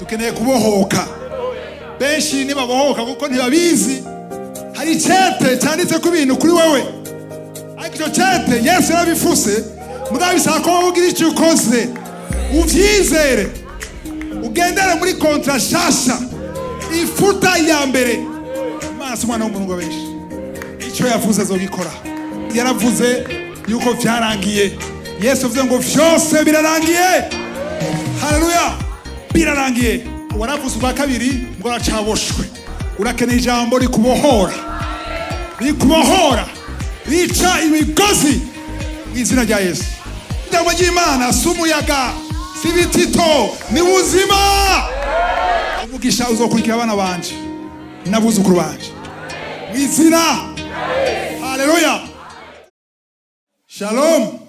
Dukeneye kubohoka. Benshi ntibabohoka kuko ntibabizi. Hari icete cyanditse ku bintu kuri wewe, ariko icyo cete Yesu yarabifuse. Mugabo bisaba ko wowe ugira icyo ukoze, uvyizere, ugendere muri contrat shasha ifuta ya mbere. Imana si umwana w'umuntu ngo benshi. Icyo yavuze azogikora. Yaravuze yuko vyarangiye. Yesu avuze ngo vyose birarangiye. Haleluya, birarangiye. Waravuze ubwa kabiri ngo aracaboshwe. Urakeneye ijambo rikubohora, rikubohora, rica imigozi mu izina rya Yesu. Ijambo ry'Imana si umuyaga, si ibitito, ni buzima. Umugisha uzokurikira abana banje n'abuzukuru banje mu izina. Haleluya, shalom.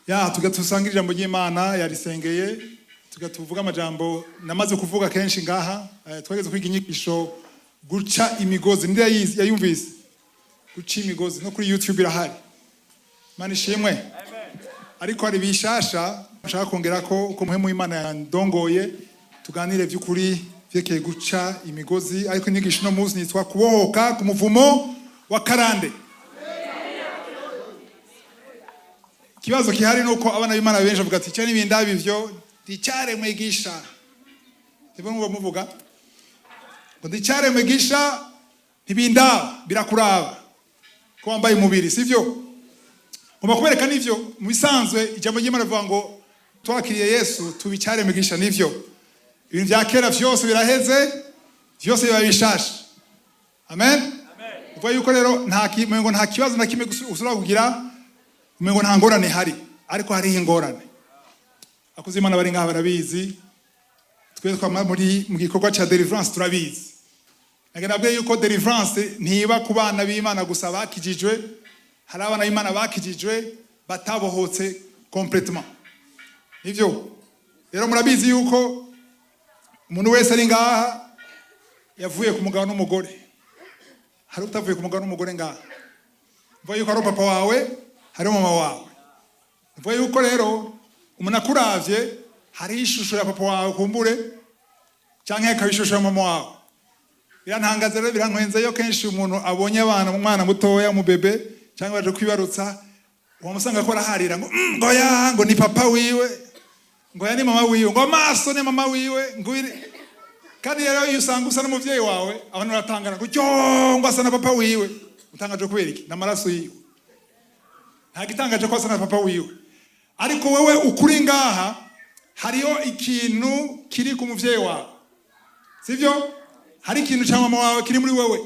Ya tuga tusanga ijambo ry'Imana yarisengeye, tuga tuvuga amajambo namaze kuvuga kenshi ngaha. Twageze kwiga inyigisho guca imigozi. Ndi yayumvise guca imigozi, no kuri YouTube irahari. Imana ishimwe. Ariko hari bishasha nshaka kongera ko uko muhemu w'Imana yandongoye tuganire by'ukuri vyerekeye guca imigozi. Ariko inyigisho no munsi nitwa kubohoka ku muvumo wa karande. Ikibazo gihari nuko abana b'Imana benshi bavuga ati icyo n'ibindabi ivyo ndicyaremwe gisha. Sibwo muba muvuga ngo ndicyaremwe gisha, ntibindaba, birakuraba ko wambaye umubiri, sivyo? Ngomba kubereka nivyo. Mu bisanzwe ijambo ry'Imana rivuga ngo twakiriye Yesu tuba icyaremwe gisha. Nivyo, ibintu vya kera vyose biraheze, vyose biba bishasha. Amen. Uvuga yuko rero nta ngo nta kibazo na kimwe usubira kugira, umengo nta ngorane ihari, ariko hariho ingorane. Abakozi Imana bari ngaha barabizi. Twe twama muri mu gikorwa ca deliverance turabizi. Nagenda nabwiye yuko deliverance ntiba ku bana b'Imana gusa bakijijwe. Hari abana b'Imana bakijijwe batabohotse complètement. Nivyo rero, murabizi yuko umuntu wese ari ngaha yavuye ku mugabo n'umugore. Hari utavuye ku mugabo n'umugore ngaha? Mvuga yuko ari papa wawe, hari mama wawe. Mvuga yuko rero umuntu akuravye hari ishusho ya papa wawe kumbure, canke akaba ishusho ya mama wawe. Birantangaza rero, birankwenza iyo kenshi umuntu abonye abana, umwana mutoya, umubebe cyangwa baje kwibarutsa, wamusanga ko araharira ngo ngo ya ngo ni papa wiwe, ngo ya ni mama wiwe, ngo amaso ni mama wiwe, ngo kandi rero iyo usanga usa n'umuvyeyi wawe, abantu baratangara ngo cyo ngo asa na papa wiwe. Utangaje kubera iki? N'amaraso yiwe. Nta gitangaje ko asa na papa wiwe. Ariko wewe ukuri ngaha, hariho ikintu kiri ku muvyeyi wawe, sivyo? Hari ikintu cya mama wawe kiri muri wewe.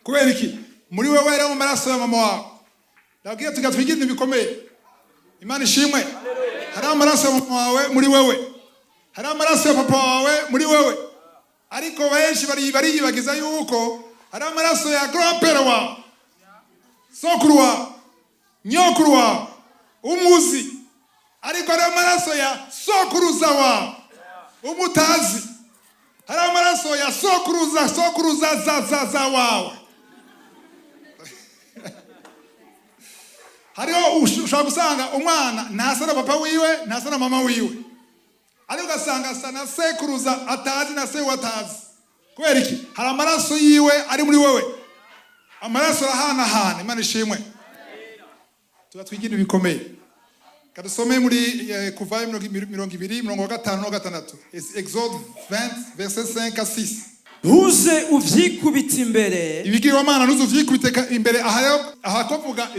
Kubera iki? Muri wewe rero, mu maraso ya mama wawe. Ndabwira tuga twigira ibintu bikomeye. Imana ishimwe. Hari amaraso ya mama wawe muri wewe, hari amaraso ya papa wawe muri wewe, ariko benshi bariyibagiza yuko hari amaraso ya grand-père wawe, sokuru wawe, nyokuru wawe umuzi, ariko hari amaraso ya sokuruza wawe umutazi, hari amaraso ya sokuruza sokuruza za za za wawe. Hariho ushobora gusanga umwana ntasa na papa wiwe, ntasa na mama wiwe, ariko ugasanga asa na sekuruza atazi na sewe atazi. Kubera iki? Hari amaraso yiwe ari muri wewe. Amaraso arahanahana. Imana ishimwe. Tuba twigira ibikomeye. Kadusome muri Kuva 20, mirongo wa gatanu no gatandatu. Exode 20 verset 5 à 6. Ntuze uvyikubita imbere. Ibigirwamana ntuzuvyikubite imbere. Aha rero, aha ko vuga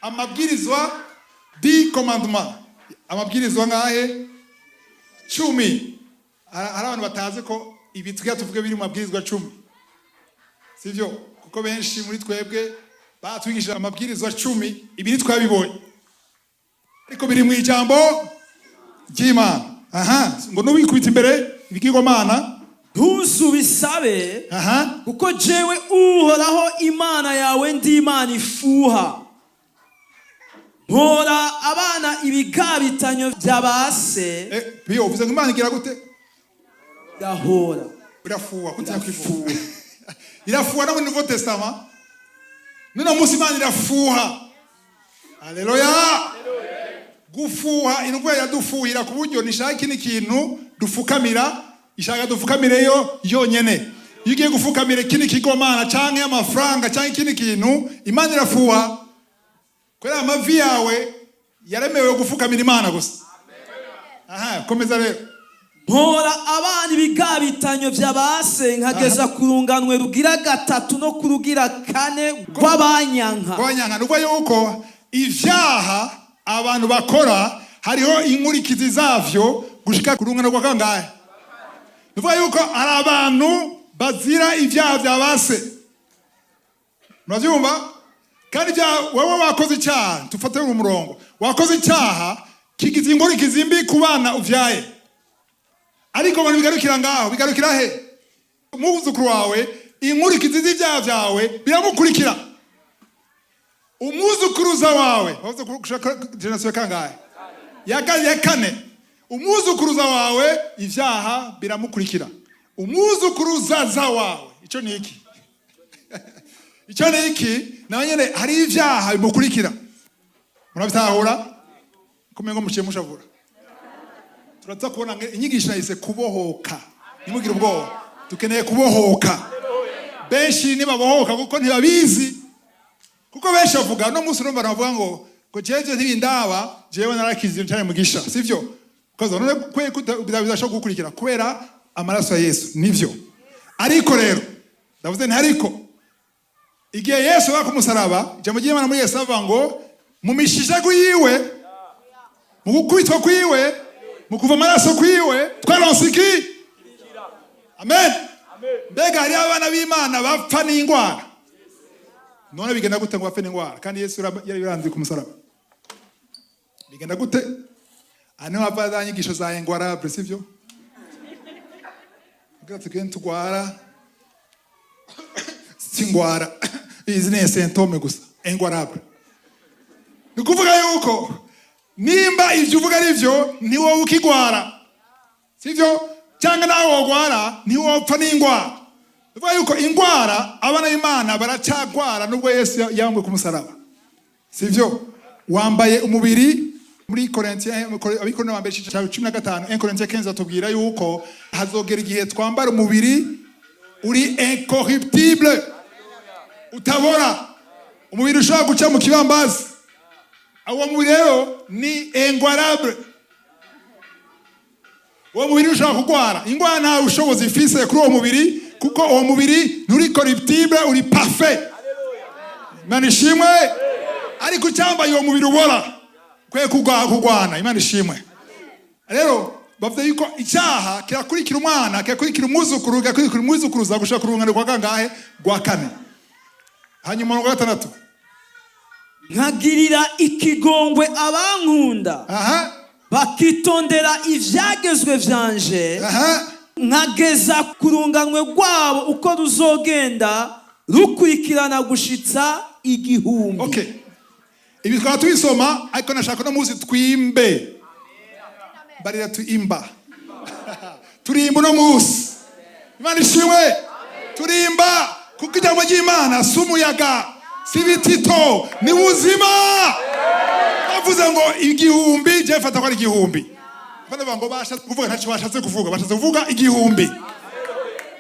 amabwirizwa, 10 commandements. Amabwirizwa ngahe? 10. Hari abantu batazi ko ibi tugira tuvuge biri mu mabwirizwa 10, sivyo? Kuko benshi muri twebwe batwigishije amabwirizwa 10, ibi ntitwabibonye, ariko biri mu ijambo ry'Imana. Aha ngo nubikubita imbere ibigirwamana. Ntuzubisabe, Aha. kuko jewe Uhoraho Imana yawe ndi Imana ifuha, mpora abana ibigabitanyo bya ba se. Biyo uvuze ngo Imana igira gute? Irahora. Irafuha kutinya kwifuha. Irafuha no muri Nouveau Testament. None munsi Imana irafuha. Haleluya. Gufuha, indwara iradufuhira ku buryo nishaka ikindi kintu dufukamira, ishaka dufukamireyo yonyene. Iyo ugiye gufukamira ikindi kigomana canke amafaranga canke ikindi kintu, Imana irafuha, kubera amavi yawe yaremewe gufukamira Imana gusa. Aha, komeza rero. Mpora abana ibigabitanyo vya base, nkageza ku runganwe rugira gatatu no ku rugira kane rw'abanyanka. Rw'abanyanka. Ni ukuvuga yuko ivyaha abantu bakora hariho inkurikizi zavyo gushika ku rungano rwa kangahe? Ni ukuvuga yuko hari abantu bazira ivyaha vya base, muravyumva? Kandi ibyaha, wewe wakoze icyaha, tufate umurongo, wakoze icyaha kigize inkurikizi mbi ku bana uvyaye, ariko ngo ntibigarukira ngaho. Bigarukira he? Umwuzukuru wawe, inkurikizi z'ibyaha byawe biramukurikira. Umwuzukuruza wawe, génération kangahe? Ya kane. Umwuzukuruza wawe, ibyaha biramukurikira. Umwuzukuruzaza wawe, icyo ni iki? Icyo ni iki? Nawe nyene hari ibyaha bimukurikira. Murabitahura? Kumengo muciye mushavura. Turaza kubona inyigisho nayise kubohoka. Ntimugire ubwoba, dukeneye kubohoka. Benshi ntibabohoka kuko ntibabizi, kuko benshi bavuga no munsi urumva bavuga ngo jewe ntibindaba, jewe narakize cyane mugisha, sivyo? Kaza none kwe bidashobora gukurikira kubera amaraso ya Yesu, nivyo. Ariko rero ndavuze nti ariko igihe Yesu aba ku musaraba, ijambo ry'Imana muri Yesu avuga ngo mu mishijagu yiwe, mu gukubitwa kwiwe, mu kuva amaraso kwiwe, twaronse iki? Amen. Mbega hariho abana b'Imana bapfa n'indwara? None bigenda gute ngo bapfe n'indwara kandi Yesu yari yaranze ku musaraba? Bigenda gute? Aha niho hava za nyigisho za ingwarable, sivyo? Kugira tugende tugwara, si ingwara, izi ni symptômes gusa. Ingwarable ni ukuvuga yuko nimba ibyo uvuga ari byo, ni wowe ukigwara, sivyo? Cyangwa nawe wogwara, ntiwopfa n'indwara. Bivuga yuko indwara, abana b'Imana baracyagwara nubwo Yesu yambwe ku musaraba, sivyo? Wambaye umubiri. Muri Corinthiens, Abakorinto ba mbere cya 15, 1 Corinthiens 15, atubwira yuko hazogera igihe twambara umubiri uri incorruptible, utabora, umubiri ushobora guca mu kibambazi. Uwo mubiri rero ni ingwarable. Uwo mubiri ushobora kurwara ingwara, nta bushobozi ifise kuri uwo mubiri, kuko uwo mubiri nturi corruptible, uri parfait. Imana ishimwe. Ariko ucyambaye uwo mubiri ubora kwe kurwana. Imana ishimwe. Rero bavuze yuko icyaha kirakurikira umwana, kirakurikira umwuzukuru, kirakurikira umwuzukuruza gushaka ku rungano rwa kangahe? Rwa kane. Hanyuma rwa gatandatu. Nkagirira ikigongwe abankunda, bakitondera ivyagezwe vyanje, nkageza ku runganwe rwabo uko ruzogenda rukurikirana gushitsa 1000. Okay, ibi twaba tubisoma, ariko nashaka no munsi twimbe. Barira tuimba, turimba uno munsi. Imana ishimwe. Turimba kuko ijambo ry'Imana si umuyaga, si ibitito, ni ubuzima. Bavuze ngo 1000, je fata ko ari 1000. Bavuga ngo bashatse kuvuga, ntacyo bashatse kuvuga, bashatse kuvuga 1000.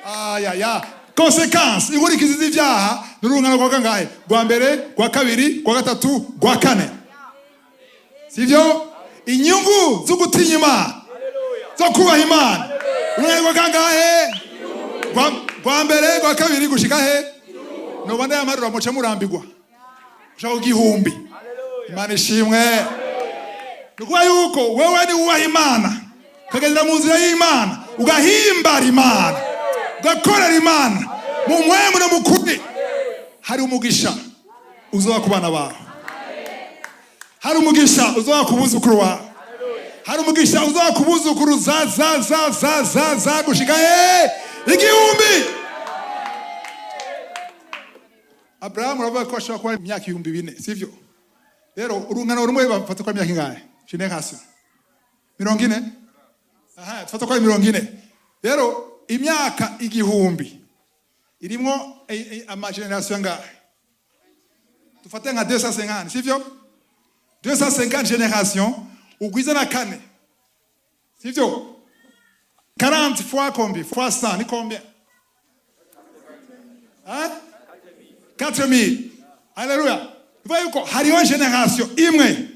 Ayaya, conséquence, inkurikizi z'ibyaha ni urungano rwa kangahe? Rwa mbere, rwa kabiri, rwa gatatu, rwa kane, sibyo? Inyungu zo gutinya Imana, zo kubaha Imana, urungano rwa kangahe? Rwa mbere, rwa kabiri, gushika he? Noba ndayamarura muce murambigwa gushaka 1000. Imana ishimwe. Ni ukuvuga yuko wewe ni wubaha Imana, ukagendera mu nzira y'Imana, ugahimbara Imana, ugakorera Imana mu mwemu no mu kuri, hari umugisha uzoba ku bana bawe, hari umugisha uzoba ku buzukuru wawe, hari umugisha uzoba ku buzukuru za za za za za za gushika he? 1000. Aburahamu uravuga ko ashobora kuba imyaka 4000, sivyo? Rero urungano rumwe bafata ko ari imyaka ingahe? Génération 40. Aha tufata ko ari 40. Rero imyaka 1000 irimwo amagénération angahe? Dufate nka 250, sivyo? 250 génération. Ugwiza na kane, sivyo? 40 fois combien fois 100 ni combien, hein? 4000. Haleluya! Bivuga yuko hariho génération imwe,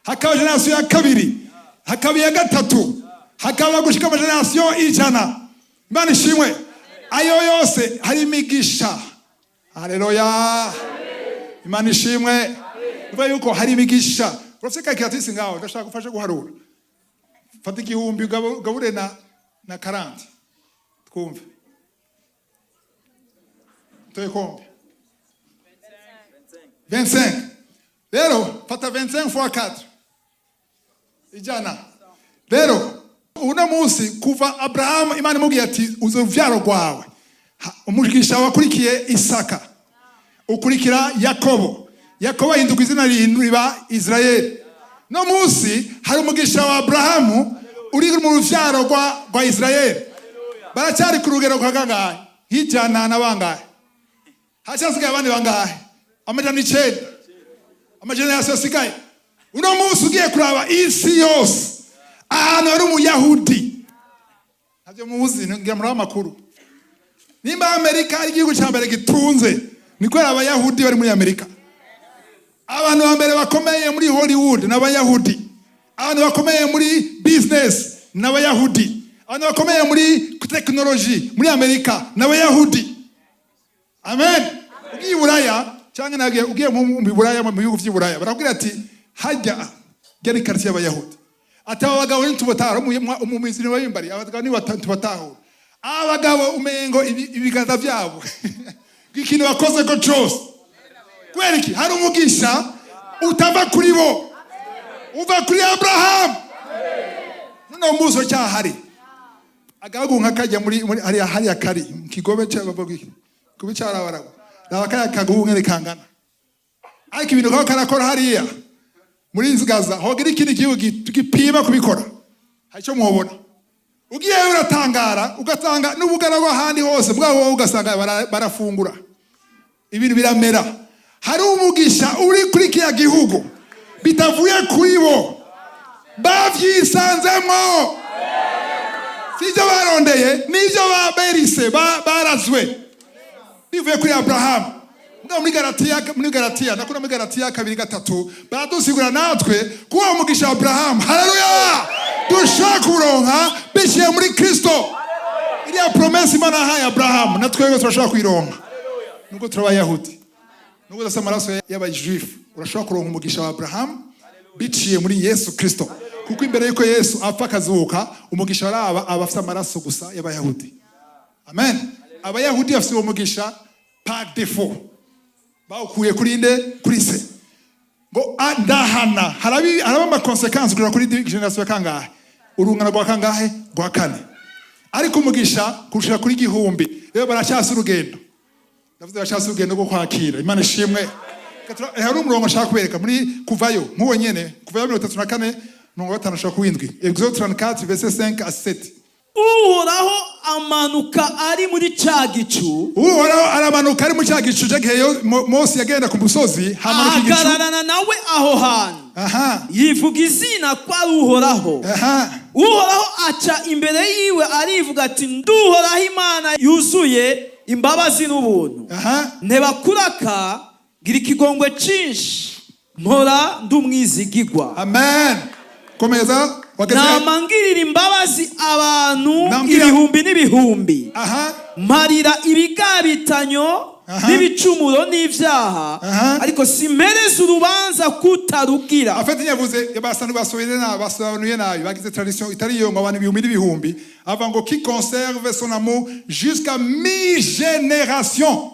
hakaba génération ya kabiri, hakaba iya gatatu, hakaba gushika ama génération 100. Imana ishimwe! Ayo yose hari imigisha. Haleluya! Imana ishimwe! Bivuga yuko hari imigisha. Urafite calculatrice ngaho? Ndashaka gufasha guharura. Fata 1000 ugabure na 40, twumve tuye combien. 25. Rero fata 25 fois 4, 100. Rero uno munsi, kuva Abrahamu Imana imubwiye ati uzo uruvyaro rwawe, umugisha wakurikiye Isaka, ukurikira Yakobo, Yakobo ahinduka izina riba Israeli. No munsi hari umugisha wa Abrahamu uri mu ruvyaro rwa Israeli. Baracyari ku rugero rwa kangahe? 100 na bangahe? Hacyasigaye abandi bangahe? 900. Ama génération asigaye. Uno munsi ugiye kuraba isi yose, ahantu hari umuyahudi, ntabyo muzi, ngira muri amakuru. Nimba Amerika ari igihugu cya mbere gitunze, ni kubera abayahudi bari muri Amerika. Abantu ba mbere bakomeye muri Hollywood ni abayahudi. Abantu bakomeye muri business ni abayahudi. Abantu bakomeye muri tekinoloji muri Amerika ni abayahudi. Amen. Ugiye i Buraya cyangwa nagiye, ugiye mu Buraya, mu bihugu by'i Buraya, barakubwira ati hajya jya ni quartier y'abayahudi, ati aba bagabo ntitubatahura. Umumiziri wabimbari, abagabo ntitubatahura. Aba bagabo umengo ibiganza byabo ikintu bakoze ko cyose. Kubera iki? Hari umugisha utava kuri bo, uva kuri Abrahamu. Noneho umunsi cyahari agahugu nka kajya muri hariya kari mu kigobe cy'abavuga iki? Kigobe cy'abarabu. Raba kariya kaguhu ngene kangana, ariko ibintu kaba karakora hariya muri Gaza, hogira ikindi gihugu gipima kubikora, hari icyo mwobona. Ugiyeyo uratangara, ugasanga n'ubugaragwa ahandi hose bwabo, wowe ugasanga barafungura, ibintu biramera. Hari umugisha uri kuri kiriya gihugu bitavuye kuri bo, babyisanzemo. Sibyo barondeye, n'ibyo baberise, barazwe bivuye kuri Abrahamu. Mugabo muri Galatiya nakuna, muri Galatiya 2:3, baradusigura natwe ko uwo mugisha wa Abrahamu, haleluya, dushobora kuwuronka biciye muri Kristo. Iriya promesse Imana yahaye Abrahamu, na twebwe turashobora kuyironka nubwo turi abayahudi, nubwo udafite amaraso y'abajuifu. Urashobora kuronka umugisha wa Abrahamu biciye muri Yesu Kristo, kuko imbere y'uko Yesu apfa akazuka, umugisha waraba abafite amaraso gusa y'abayahudi. Amen. Abayahudi bafite uwo mugisha par défaut, bawukuye kuri nde? Kuri se. Ngo ndahana, haraba ama conséquences kugera kuri génération ya kangahe? Urungano rwa kangahe? Rwa kane. Ariko umugisha kurushira kuri 1000. Rero baracyasi urugendo, ndavuze baracyasi urugendo rwo kwakira. Imana ishimwe! Hari umurongo nshaka kubereka muri Kuvayo, nk'uwo nyene, Kuvayo 34, 5 ushaka kuwindwi, Exode 34 verset 5 à 7. Uhoraho amanuka ari muri ca gicu. Uhoraho aramanuka ari mu cya gicu cyagihe Mose yagenda ku musozi, hamanuka igicu. Ahagararana nawe aho hantu, yivuga izina ko ari Uhoraho. Uhoraho aca imbere yiwe, arivuga ati: "Nduhoraho Imana yuzuye imbabazi n'ubuntu, ntebakuraka, gira ikigongwe cinshi, mpora ndi umwizigigwa." Amen. Komeza, wageze. Nama ngirira imbabazi abantu ibihumbi n'ibihumbi, mparira ibigabitanyo n'ibicumuro n'ibyaha, ariko simpereza urubanza kutarugira. Afite yavuze basa basobanuye nabi, basobanuye nabi, bagize tradition itari iyo, ngo abantu ibihumbi n'ibihumbi. Avuga ngo qui conserve son amour jusqu'à mille générations.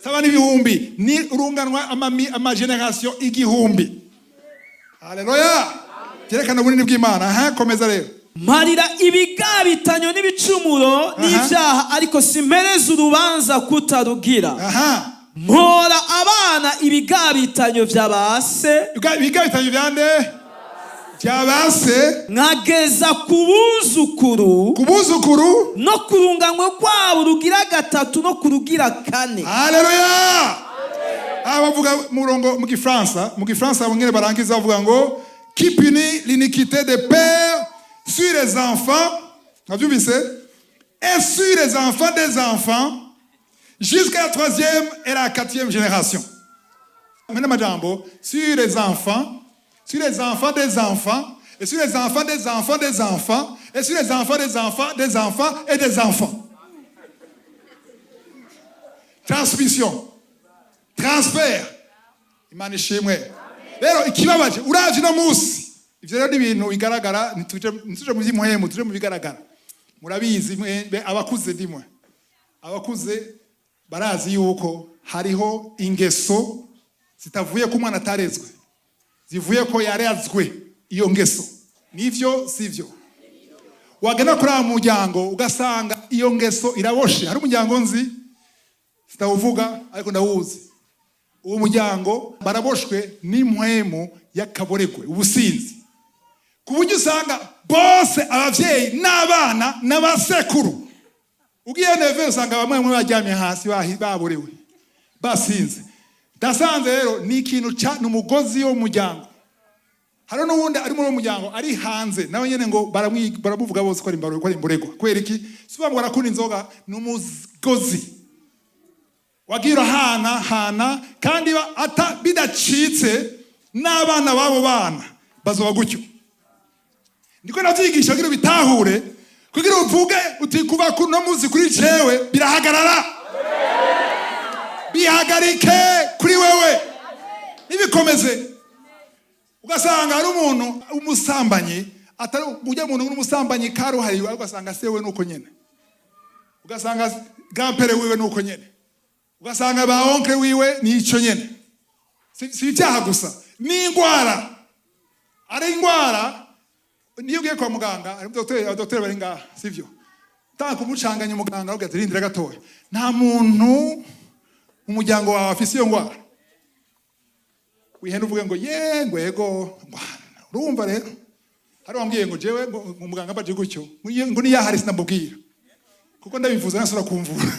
Saba n'ibihumbi, ni urunganwa ama génération 1000. Haleluya! Byerekana ubunini bw'Imana. Komeza rero. Mparira ibigabitanyo n'ibicumuro n'ibyaha, ariko simpereza urubanza kutarugira. Mpora abana ibigabitanyo vya ba se, Ibigabitanyo bya nde? Bya ba se. Nkageza ku buzukuru ku buzukuru no ku runganywe rwabo rugira gatatu no ku rugira kane. Haleluya! Aha bavuga murongo mu Gifaransa bongere barangiza bavuga ngo Qui punit l'iniquité des pères sur les enfants, mwabyumvise, et sur les enfants des enfants jusqu'à la troisième et la quatrième génération. Mwene majambo, sur les enfants, sur les enfants des enfants, et sur les enfants des enfants des enfants, et sur les enfants des enfants des enfants et des enfants. Transmission, transfert. Imana ishimwe. Rero ikibabaje, uravye uno munsi, ivyo rero ni ibintu bigaragara. Ntituje mu vy'impwemu, tuje mu bigaragara. Murabizi abakuze, ndimwe abakuze barazi yuko hariho ingeso zitavuye ko umwana atarezwe, zivuye ko yarezwe iyo ngeso. Nivyo, sivyo? Wagenda kuri aba muryango ugasanga iyo ngeso iraboshe. Hari umuryango nzi, sitawuvuga ariko ndawuzi. Uwo muryango baraboshwe n'impwemu y'akaboregwe, ubusinzi, ku buryo usanga bose, abavyeyi n'abana n'abasekuru, ugiye neve usanga bamwe bamwe baryamye hasi, baborewe, basinze. Ndasanze rero ni ikintu ca ni umugozi wo mu muryango. Hari n'uwundi ari muri uwo muryango ari hanze, nawe nyene ngo baramuvuga bose ko ari ko ari imboregwa. Kubera iki? Si ngo barakunda inzoga, ni umugozi wagira hana hana, kandi ata bidacitse n'abana b'abo bana bazoba gutyo. Ndiko ndavyigisha kugira ubitahure, kugira uvuge uti: "Kuva kuno munsi kuri jewe birahagarara." Bihagarike kuri wewe, ntibikomeze. Ugasanga hari umuntu umusambanyi, atari ujya muntu n'umusambanyi karuhariwe, ariko ugasanga se we nuko nyene, ugasanga grand-père wiwe nuko nyene, ugasanga ba oncle wiwe nico nyene. Si ibyaha gusa, ni ingwara. Ari ingwara, niyo ugiye kwa muganga, hari dogiteri, abadogiteri bari ngaha, sivyo? Tanga kumucanganya, umuganga avuga ati: "Rindira gatoya, nta muntu mu muryango wawe afise iyo ngwara?" Wihenda uvuge ngo ye, ngo yego, ngo urumva rero hari wambwiye ngo jewe ngo muganga mbaje gutyo, ngo niyahari sinamubwira, kuko ndabivuze nasura kumvura.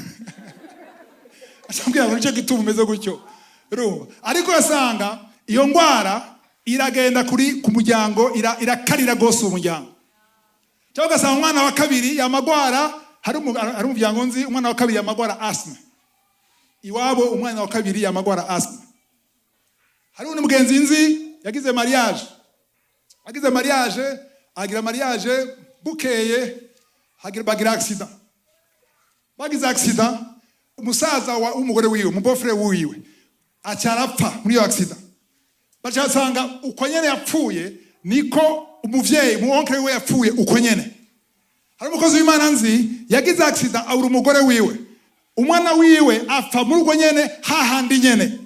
Acambwira ngo nicyo gituma umeze gutyo. Urumva, ariko urasanga iyo ngwara iragenda kuri ku muryango, irakarira rwose uwo muryango. Cyangwa ugasanga umwana wa kabiri yamagwara. Hari umuryango nzi, umwana wa kabiri yamagwara asthme iwabo, umwana wa kabiri yamagwara asthme. Hari undi mugenzi nzi yagize mariage, agize mariage, agira mariage, bukeye bagira accident. Bagize accident, umusaza w'umugore wiwe, umu beau-frère wiwe, aca arapfa muri iyo accident. Baca basanga uko nyene yapfuye niko umuvyeyi, mu oncle wiwe, yapfuye uko nyene. Hari umukozi w'Imana nzi yagize accident, abura umugore wiwe, umwana wiwe apfa muri urwo nyene, hahandi nyene.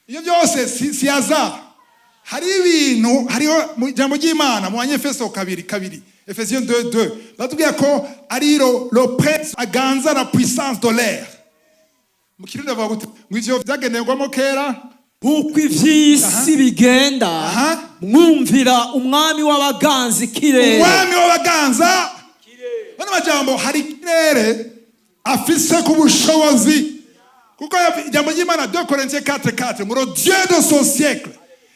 Iyo byose si hasard. Hari ibintu, hariho mu ijambo ry'Imana mu Banyefeso 2:2, Ephésiens 2:2, batubwira ko ari le prince aganza la puissance de l'air. Mu Kirundi bavuga gute? Ngo ivyo vyagenerwamo kera. Nk'uko iby'isi bigenda, mwumvira umwami w'abaganza ikirere. Umwami w'abaganza, bano majambo, hari ikirere afise ku bushobozi, kuko ijambo ry'Imana 2 Corinthiens 4:4 ngo: "Le dieu de ce siècle",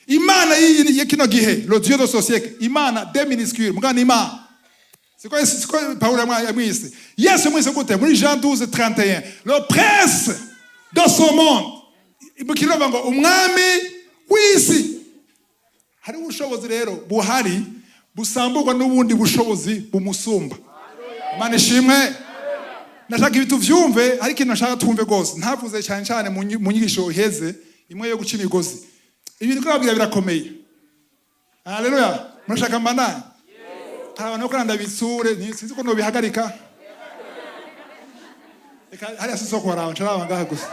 Imana ya kino gihe, le dieu de ce siècle, Imana D minuscule, mugana Imana. Siko Paulo yamwise? Yesu yamwise gute muri Jean 12:31? Le prince de ce monde. Mu Kirundi bavuga ngo umwami w'isi. Hari ubushobozi rero buhari busamburwa n'ubundi bushobozi bumusumba. Imana ishimwe. Nashaka ibi tuvyumve. Hari ikintu nashaka twumve rwose, ntavuze cyane cyane mu nyigisho iheze, imwe yo guca imigozi. Ibintu kubabwira birakomeye. Haleluya! Murashaka mbandanye? Hari abantu bakora ndabitsure, sinzi ko nobihagarika. Reka hariya sisoko baraba, ncaraba ngaha gusa.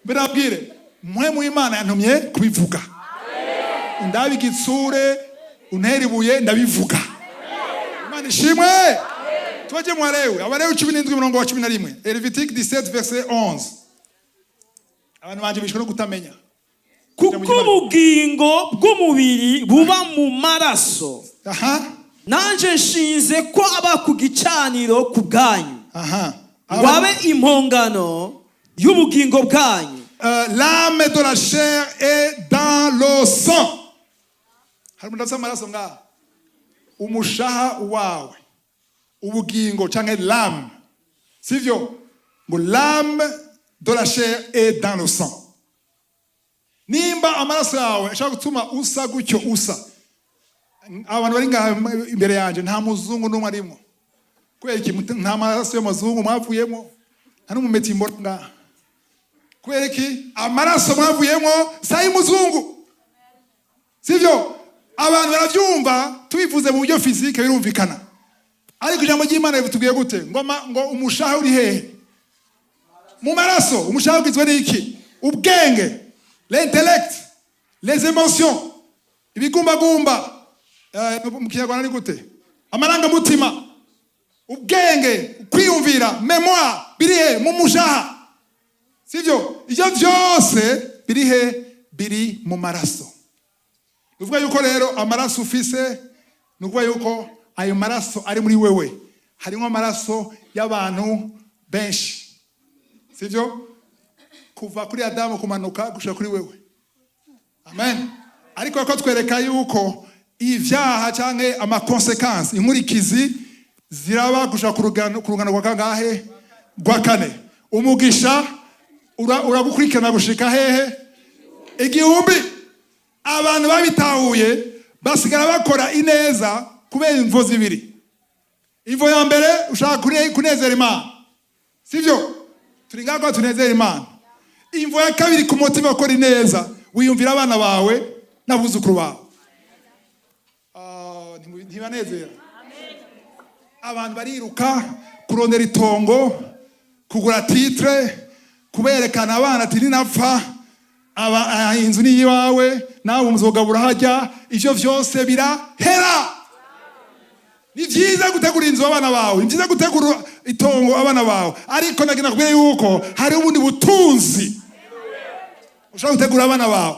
Mbere nabwire mwe mu Imana yantumye kubivuga. Ndabe igitsure, untera ibuye, ndabivuga. Imana ishimwe. Tujye mu Balewi, Abalewi 17, umurongo wa 11, Lévitique 17 verset 11. Abantu banje bishwe no kutamenya. Kuko ubugingo bw'umubiri buba mu maraso, nanje nshinze ko aba ku gicaniro ku bwanyu, ngo abe impongano y'ubugingo bwanyu. L'âme de la chair est dans le sang. Hari umuntu afite amaraso ngaha? Umushaha wawe, ubugingo canke l'âme, sivyo? Ngo l'âme de la chair est dans le sang. Nimba amaraso yawe ashobora gutuma usa gutyo, usa abantu bari ngaha imbere yanje, nta muzungu n'umwe arimwo. Kubera iki? Nta maraso y'amazungu mwavuyemo, nta n'umumeti mbona ngaha. Kubera iki? Amaraso mwavuyemo si ay'umuzungu, sivyo? Abantu baravyumva, tubivuze mu buryo physique birumvikana, ariko ijambo ry'Imana ritubwiye gute? Ngo umushaha uri hehe? Mu maraso. Umushaha ugizwe n'iki? Ubwenge, l'intellect, les émotions, ibigumbagumba. Mu Kinyarwanda ni gute? Amarangamutima, ubwenge, kwiyumvira, mémoire, biri he? Mu mushaha, sivyo? Ivyo vyose biri he? Biri mu maraso. Ni ukuvuga yuko rero amaraso ufise, ni ukuvuga yuko ayo maraso ari muri wewe harimo amaraso y'abantu benshi, sivyo? Kuva kuri Adamu kumanuka gushika kuri wewe. Amen. Ariko ko twereka yuko ivyaha canke ama conséquences, inkurikizi ziraba gushika ku rungano rwa kangahe? Rwa kane. Umugisha uragukurikirana gushika hehe? 1000. Abantu babitahuye basigara bakora ineza kubera imvo zibiri. Imvo ya mbere, ushaka kunezera Imana, sivyo? Turi ngaho tunezera Imana. Imvo ya kabiri, ku mutima ukora ineza, wiyumvira abana bawe n'abuzukuru bawe. Ah, ntibanezera. Abantu bariruka kurondera itongo, kugura titre, kuberekana abana ati: "Ninapfa aba inzu ni iwawe, nawe umuzogabura hajya." Ivyo vyose birahera. Ni vyiza gutegura inzu abana bawe, ni vyiza gutegura itongo abana bawe, ariko nagira kubwira yuko hari ubundi butunzi ushobora gutegura abana bawe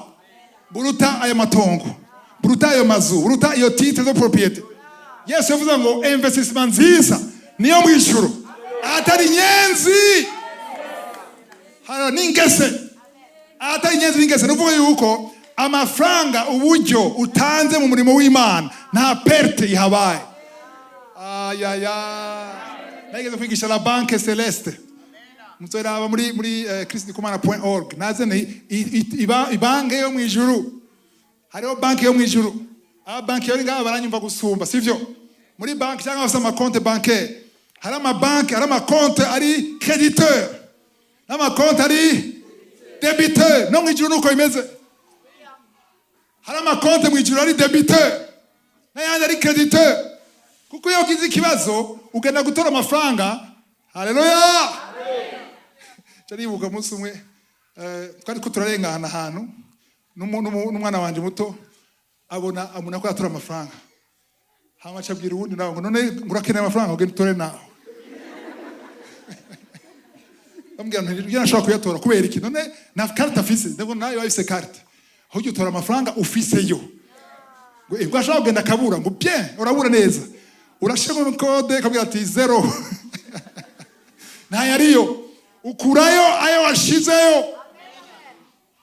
buruta ayo matongo, buruta ayo mazu, buruta iyo titre de propriété. Yesu yavuze ngo investissement nziza niyo mu ijuru, atari nyenzi hano n'ingese, atari inyenzi n'ingese. Ni ukuvuga yuko amafaranga, uburyo utanze mu murimo w'Imana, nta perte ihabaye. Ayaya, nageze kwigisha la banque céleste, muzoraba muri christdikumana.org. Naze ni ibanke yo mu ijuru. Hariho banki yo mu ijuru. Aba banki yo ngaha baranyumva gusumba, sivyo? Muri banki cyangwa bafite amakonte bancaire, hari amabanki, hari amakonte ari créditeur n'amakonte ari débiteur. No mu ijuru nuko bimeze. Hari amakonte mu ijuru ari débiteur n'ayandi ari créditeur, kuko iyo ugize ikibazo ugenda gutora amafaranga. Haleluya! Ndibuka umunsi umwe, twari ko turarengana ahantu n'umwana wanje muto, abona ko yatora amafaranga, hama aca abwira uwundi nawe ngo: "None ngo urakeneye amafaranga, ugende utore nawe." Bambwira nti: "Ujya nashobora kuyatora kubera iki? None nta carte afise?" Ndabona nawe wafise carte, aho ujya utora amafaranga ufiseyo. Ngo ngo ashobora kugenda akabura. Ngo bien, urabura neza, urashiramo code, akabwira ati: "Zéro, ntayariyo." Ukurayo ayo washizeyo.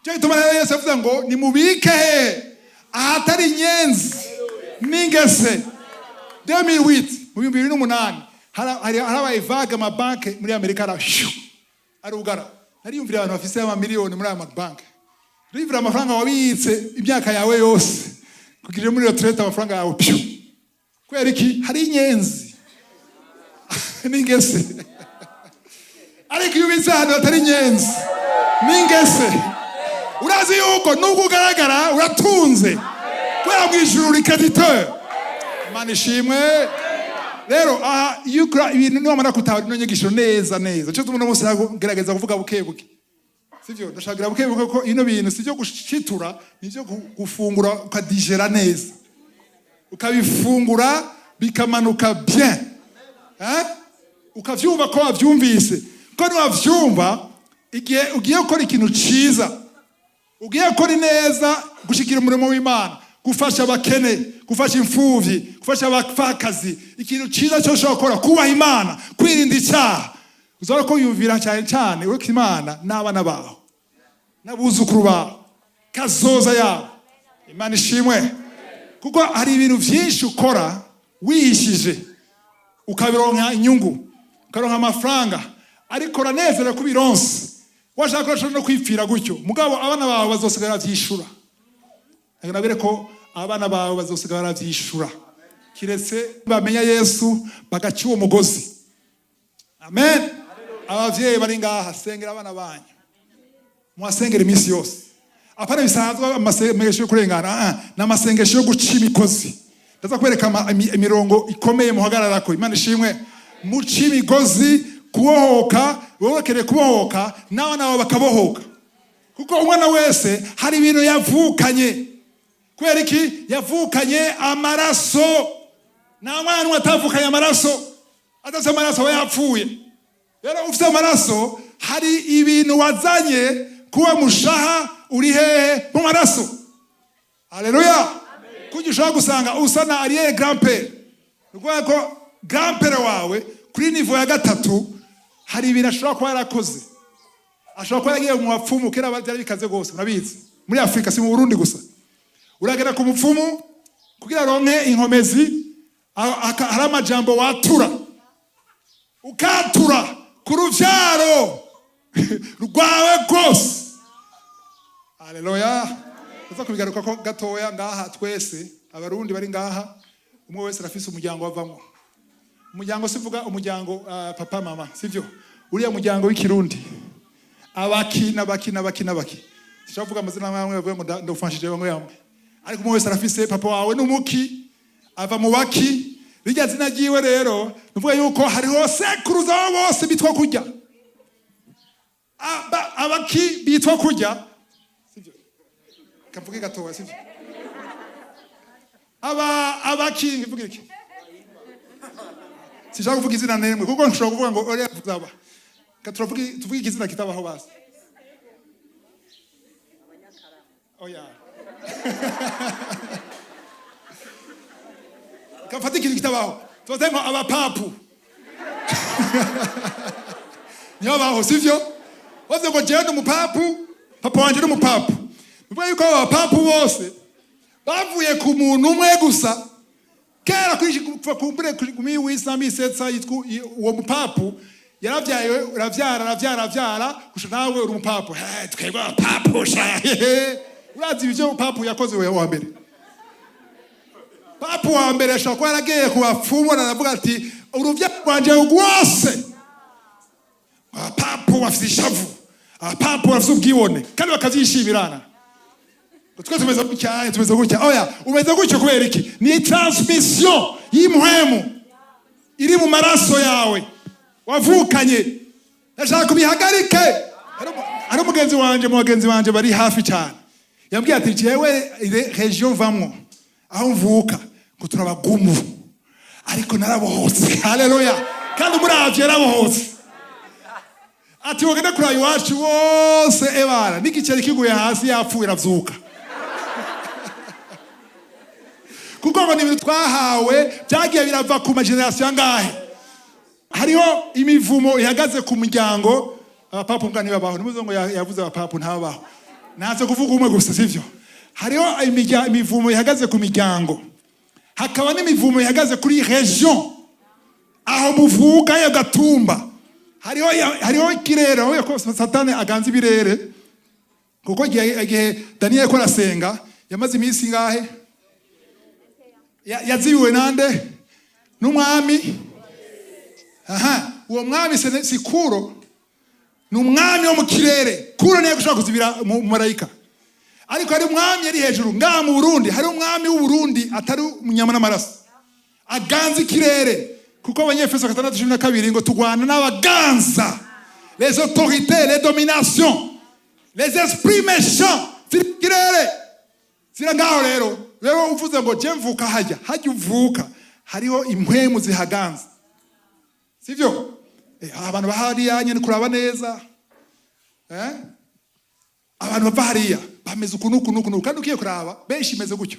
Cyo gituma rero Yesu yavuze ngo nimubike hehe? Ahatari inyenzi n'ingese. 2008, mu 2008, harabaye vague, amabanki muri Amerika arugara. Nariyumvira abantu bafise amamiliyoni muri aya mabanki, nariyumvira amafaranga wabitse imyaka yawe yose kugira muri retraite, amafaranga yawe pyu. Kubera iki? Hari inyenzi n'ingese. Ariko iyo ubitse ahantu hatari inyenzi n'ingese, urazi yuko nubwo ugaragara uratunze, kubera mu ijuru uri créditeur. Imana ishimwe. Rero aha, iyo ukora ibintu, niwamara gutahura ino nyigisho neza neza, cyo tubona munsi gerageza kuvuga buke buke, sivyo? Ndashakira buke buke ko ino bintu sivyo gushitura, nivyo gufungura, ukadigera neza, ukabifungura bikamanuka bien, eh? Ukavyumva ko wavyumvise, ko niwavyumva, igihe ugiye gukora ikintu ciza, ugiye gukora ineza, gushikira umurimo w'Imana, gufasha abakene, gufasha imfuvyi, gufasha abapfakazi, ikintu ciza cyose ushobora gukora, kubaha Imana, kwirinda icyaha, uzabona ko yumvira cyane cyane uretse Imana n'abana bawe. N'abuzukuru bawe, kazoza yawe. Imana ishimwe, kuko hari ibintu byinshi ukora wihishije, ukabironka inyungu, ukaronka amafaranga, ariko uranezerewe ko ubironse. Washaka urashobora no kwipfira gutyo, mugabo abana bawe bazosigara bavyishura. Reka nabwire ko abana bawe bazosigara bavyishura, kiretse bamenya Yesu bagaca uwo mugozi. Amen. Abavyeyi bari ngaha, sengera abana banyu, muhasengera iminsi yose. Apana bisanzwe amasengesho yo kurengana, ni amasengesho yo guca imigozi. Ndaza kwereka imirongo ikomeye muhagararako. Imana ishimwe. Muca imigozi, kubohoka. Wowe ukeneye kubohoka, n'abana bawe bakabohoka, kuko umwana wese hari ibintu yavukanye. Kubera iki? Yavukanye amaraso. Nta mwana n'umwe atavukanye amaraso. Adafite amaraso aba yapfuye. Rero ufite amaraso, hari ibintu wazanye kuba mushaha uri hehe? Mu maraso. Haleluya! Kuko ushobora gusanga usa na arrière grand-père, ni ukuvuga ko grand-père wawe kuri niveau ya gatatu hari ibintu ashobora kuba yarakoze. Ashobora kuba yaragiye mu bapfumu. Kera byari bikaze rwose, murabizi, muri Afurika, si mu Burundi gusa. Uragera ku mupfumu kugira aronke inkomezi, hari amajambo watura, ukatura ku ruvyaro rwawe rwose. Haleluya! Uza kubigaruka ko gatoya. Ngaha twese Abarundi bari ngaha, umwe wese arafise umuryango wavamwo. Umuryango, sivuga umuryango papa, mama, sivyo? Uriya muryango w'Ikirundi, abaki n'abaki n'abaki n'abaki. Sinshobora kuvuga amazina amwe, bavuga ngo ndofashije bamwe bamwe, ariko umwe wese arafise papa wawe n'umuki ava mu baki, rirya zina ryiwe. Rero nuvuga yuko hariho sekuruza wabo bose bitwa kurya. Abaki bitwa kurya, sivyo? Kavuge gatoya, sivyo? Aba abaki, ngivuge iki? Sinshaka kuvuga izina nemwe, kuko nshobora kuvuga ngo uriya zaba. Ka tuvuge ikizina kitabaho basi. Oya, kafata ikintu kitabaho, tubaze ngo abapapu niyo baho, sivyo? Bavuze ngo jewe ndi umupapu, papa wanje ni umupapu. Bivuga yuko abo bapapu bose bavuye ku muntu umwe gusa kera, kuri kuva kumbure kuri wisa misetsa yitwa uwo mupapu. Yaravyaye, aravyara, aravyara, aravyara, gusha nawe uri umupapu. Twebwe abapapu sha. Urazi ibyo papu yakoze? We wa mbere, papu wa mbere ashobora kuba yaragiye ku bapfumu, aravuga ati: "Uruvyaro rwanje rwose, abapapu bafite ishavu, abapapu bafite ubwibone kandi bakavyishimirana. Twe tumeze gutya, tumeze gutya." Oya, umeze gutyo kubera iki? Ni transmission y'impwemu iri mu maraso yawe wavukanye. Ndashaka kubihagarike. Hari umugenzi wanje, mu bagenzi banje bari hafi cyane, yambwiye ati: "Jewe région mvamwo, aho mvuka, ngo turabagumu, ariko narabohotse." Haleluya! Kandi umuravye yarabohotse. Ati: "Wogende kuraba iwacu bose, ebana n'igiceri kiguye hasi yapfuye aravyuka," kuko ngo ni ibintu twahawe byagiye birava ku ma générations angahe. Hariho imivumo ihagaze ku muryango. Abapapu mbwa ntibabaho, nimuze ngo yavuze abapapu, ntababaho. Nanze kuvuga umwe gusa, sivyo? Hariho imivumo ihagaze ku miryango, hakaba n'imivumo ihagaze kuri région aho muvuka ya gatumba. Hariho ikirere aho ko Satani aganza ibirere, kuko igihe Daniyeli ko arasenga, yamaze iminsi ingahe? Yazibiwe nande? N'umwami. Aha uwo mwami si Kuro, ni umwami wo mu kirere. Kuro niyo gushobora kuzibira marayika, ariko hari umwami yari hejuru. Ngaha mu Burundi hari umwami w'Uburundi atari umunyama n'amaraso, aganza ikirere, kuko Abanyefeso 6:12 ngo tugwana n'abaganza, les autorités, les dominations, les esprits méchants ziri mu kirere, zira ngaho. Rero uvuze ngo je mvuka hajya, hajya uvuka hariho impwemu zihaganza, sivyo? Abantu bahariya nyene kuraba neza, Abantu bava hariya bameze uku n'uku n'uku n'uku, kandi ugiye kuraba benshi imeze gutyo.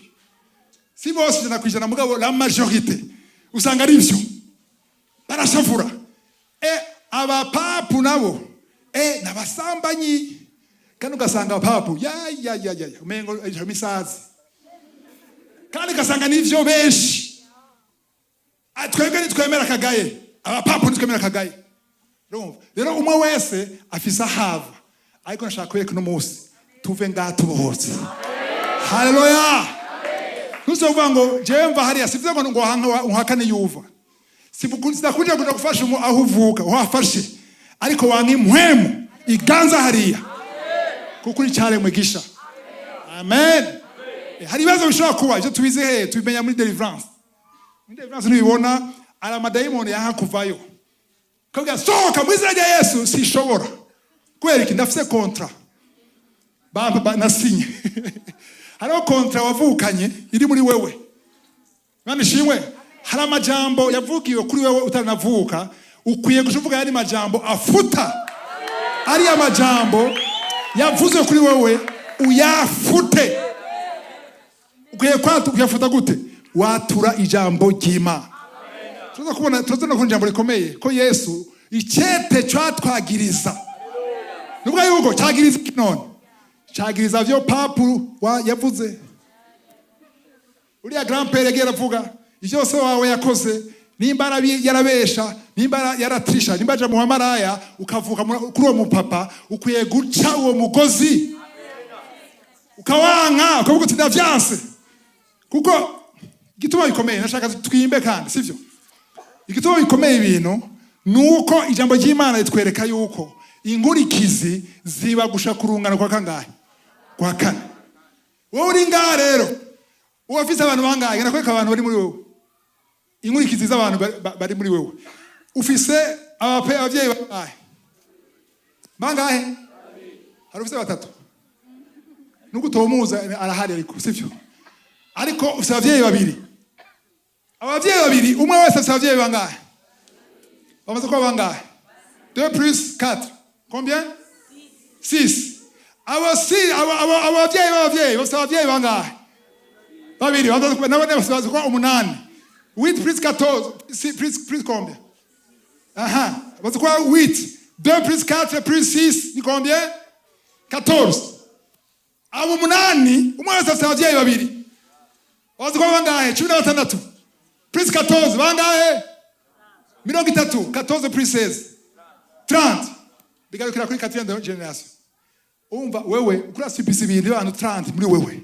Si bose 100%, mugabo la majorité usanga ari ivyo, barashavura. Abapapu nabo n'abasambanyi. Kandi ugasanga papu ya ya ya ya ya, umengo imisazi, kandi ugasanga nivyo benshi. Ah, twebwe ntitwemera akagaye, abapapu ntitwemera akagaye. Urumva rero, umwe wese afise ahava, ariko nashaka kwereka uno munsi tuve ngaha tubohotse. Haleluya! Ntuzovuga ngo jewe mva hariya. Sivuze ngo uhakane yuva. Sinakuja kuja gufasha aho uvuka uhafashe, ariko wanka impwemu iganza hariya, kuko uri cyaremwe gisha. Amen. Hari ibibazo bishobora kuba. Ivyo tubizi he? Tubimenya muri deliverance. Muri deliverance ntibibona, ari amadayimoni yanka kuvayo. Kabwira sohoka mu izina rya Yesu, sishobora. Kubera iki? Ndafise contrat nasinye. Hariho contrat wavukanye iri muri wewe. Imana ishimwe. Hari amajambo yavugiwe kuri wewe utaranavuka. Ukwiye kuvuga yari majambo afuta ariya majambo yavuze kuri wewe, uyafute. Ukwiye kuyafuta gute? Watura ijambo ry'Imana. Turaza kubona, turaza no kubona ijambo rikomeye ko Yesu icete catwagiriza, nubwo yuko cagiriza iki none? Cagiriza vyo papu wa yavuze, uriya grand-père yagiye aravuga ivyo se wawe yakoze. Nimba yarabesha, nimba yaratrisha, nimba aja mu bamaraya, ukavuka kuri uwo mupapa, ukwiye guca uwo mugozi, ukawanka, ukavuga uti ndavyanse. Kuko igituma bikomeye, nashaka twimbe kandi sivyo, igituma bikomeye ibintu nuko ijambo ry'Imana ritwereka yuko inkurikizi ziba gusha ku rungano kwa kangahe? Kwa kane. Wowe uri ngaha rero, uba ufise abantu bangahe? Genda kwereka abantu bari muri wowe, inkurikizi z'abantu bari muri wewe. Ufise abavyeyi bangahe? Bangahe? Hari ufise batatu, nubwo utomuza arahari, ariko sivyo. Ariko ufise abavyeyi babiri. Abavyeyi babiri, umwe wese afise abavyeyi bangahe? Bamaze kuba bangahe? 2 plus 4, combien? 6. Abo si abo bavyeyi b'abavyeyi bafise abavyeyi bangahe? Babiri. Bamaze kuba nabo bamaze kuba umunani. 8 plus 14, plus combien? Aha, bamaze kuba 8. 2 plus 4 plus 6 ni combien? 14. Abo umunani, umwe wese afise abavyeyi babiri, bamaze kuba bangahe? 16 plus 14 bangahe? 30. 14 plus 16, 30. Bigarukira kuri quatrième génération. Umva, wewe ukurasipisa ibintu abantu 30 muri wewe.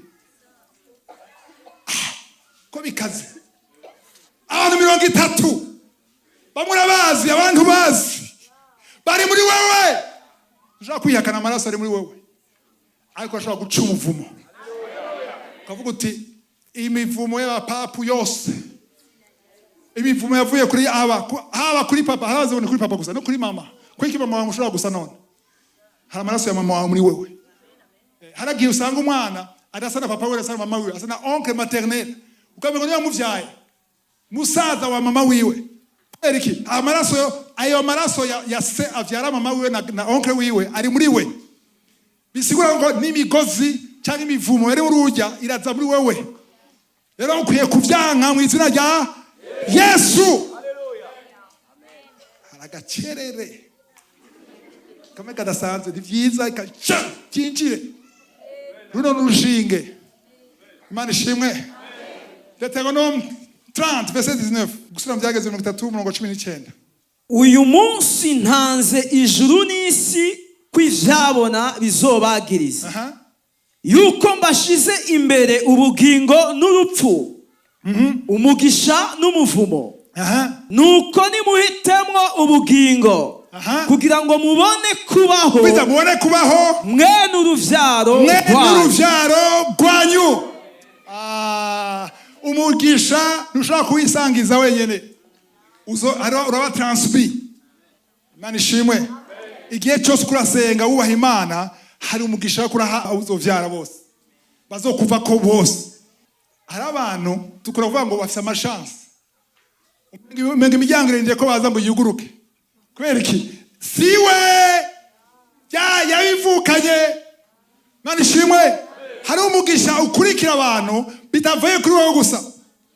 Ah, ko bikaze. Abantu 30 bamwe urabazi, abantu bazi bari muri wewe. Ushobora kwihakana amaraso ari muri wewe, ariko ashobora guca umuvumo, ukavuga uti imivumo y'abapapu yose, imivumo yavuye kuri aba, haba kuri papa, haba kuri papa gusa no kuri mama. Kuko mama wawe ushobora gusa none hari amaraso ya mama wawe muri wewe. Haragiye usanga umwana adasa na papa wiwe, adasa na mama wiwe, asa na oncle maternel, ukamenya niba muvyaye musaza wa mama wiwe. Kubera iki? Amaraso, ayo maraso ya se avyara mama wiwe na oncle wiwe ari muri we. Bisigura ngo n'imigozi cyangwa imivumo yari urujya iraza muri wewe. Rero ukwiye kuvyanka mu izina rya Yesu. Hari agacerere kamwe kadasanzwe. Ni vyiza kaca kinjire runo n'urushinge. Imana ishimwe. Deutéronome 30 verset 19, gusubira mu Byageze 30 umurongo 19. Uyu munsi ntanze ijuru n'isi ko ivyabona bizobagiriza yuko mbashize imbere ubugingo n'urupfu, umugisha n'umuvumo. Nuko nimuhitemwo ubugingo kugira ngo mubone kubaho Kwiza mubone kubaho mwene uruvyaro mwe rwanyu. N'uruvyaro rwanyu. Ah, umugisha ntushobora kuwisangiza wenyene. Uraba transmis. Imana ishimwe. Igihe cyose ukurasenga, wubaha Imana, hari umugisha wo kuraha uzovyara bose, bazokuvako bose. Hari abantu dukora kuvuga ngo bafise amashansi, umenga imiryango irindiriye ko baza ngo yuguruke. Kubera iki? Siwe yabivukanye. Imana ishimwe. Hari umugisha ukurikira abantu bitavuye kuri wowe gusa.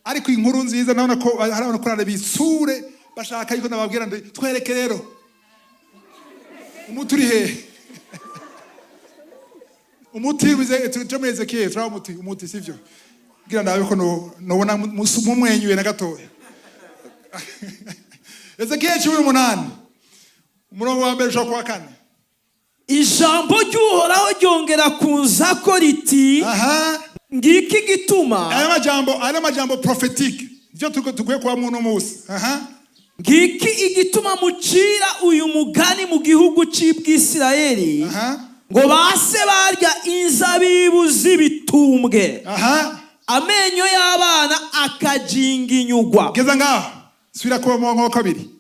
Ariko inkuru nziza, ndabona ko hari abantu korana bisure bashaka yuko nababwira ngo twereke rero umuti uri hehe. Umuti tuje muri Ezekiel, turaba umuti, sivyo? Kugira ndabe ko nobona mumwenyuye na gatoya. Ezekiel 18, umurongo wa mbere ushobora kuwa kane. Ijambo ry'Uhoraho ryongera kuza ko riti: Ngiki gituma Aya majambo prophétique nivyo tukwiye kuba uno munsi. Ngiki igituma mucira uyu mugani mu gihugu c'Ibwisirayeli ngo base barya inzabibu z'ibitumbwe, amenyo y'abana akajinginyugwa. Geza ngaho, subira kuba mu wa kabiri.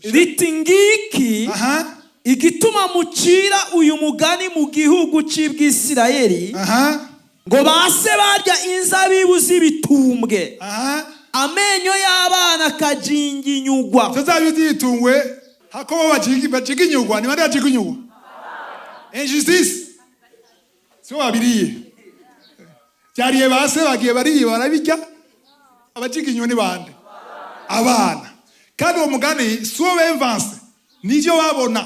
Riti: ngiki igituma mucira uyu mugani mu gihugu c'Ibwisirayeli ngo base barya inzabibu z'ibitumbwe, amenyo y'abana akajinginyugwa. Izo zabibu z'ibitumbwe, hako bo bajiginyugwa, ni bande bajiginyugwa? Injustice. Sibo babiriye, byariye base, bagiye bariye barabirya. Abajiginywa ni bande? Abana. Kandi uwo mugani si uwo bemvanse, nivyo babona,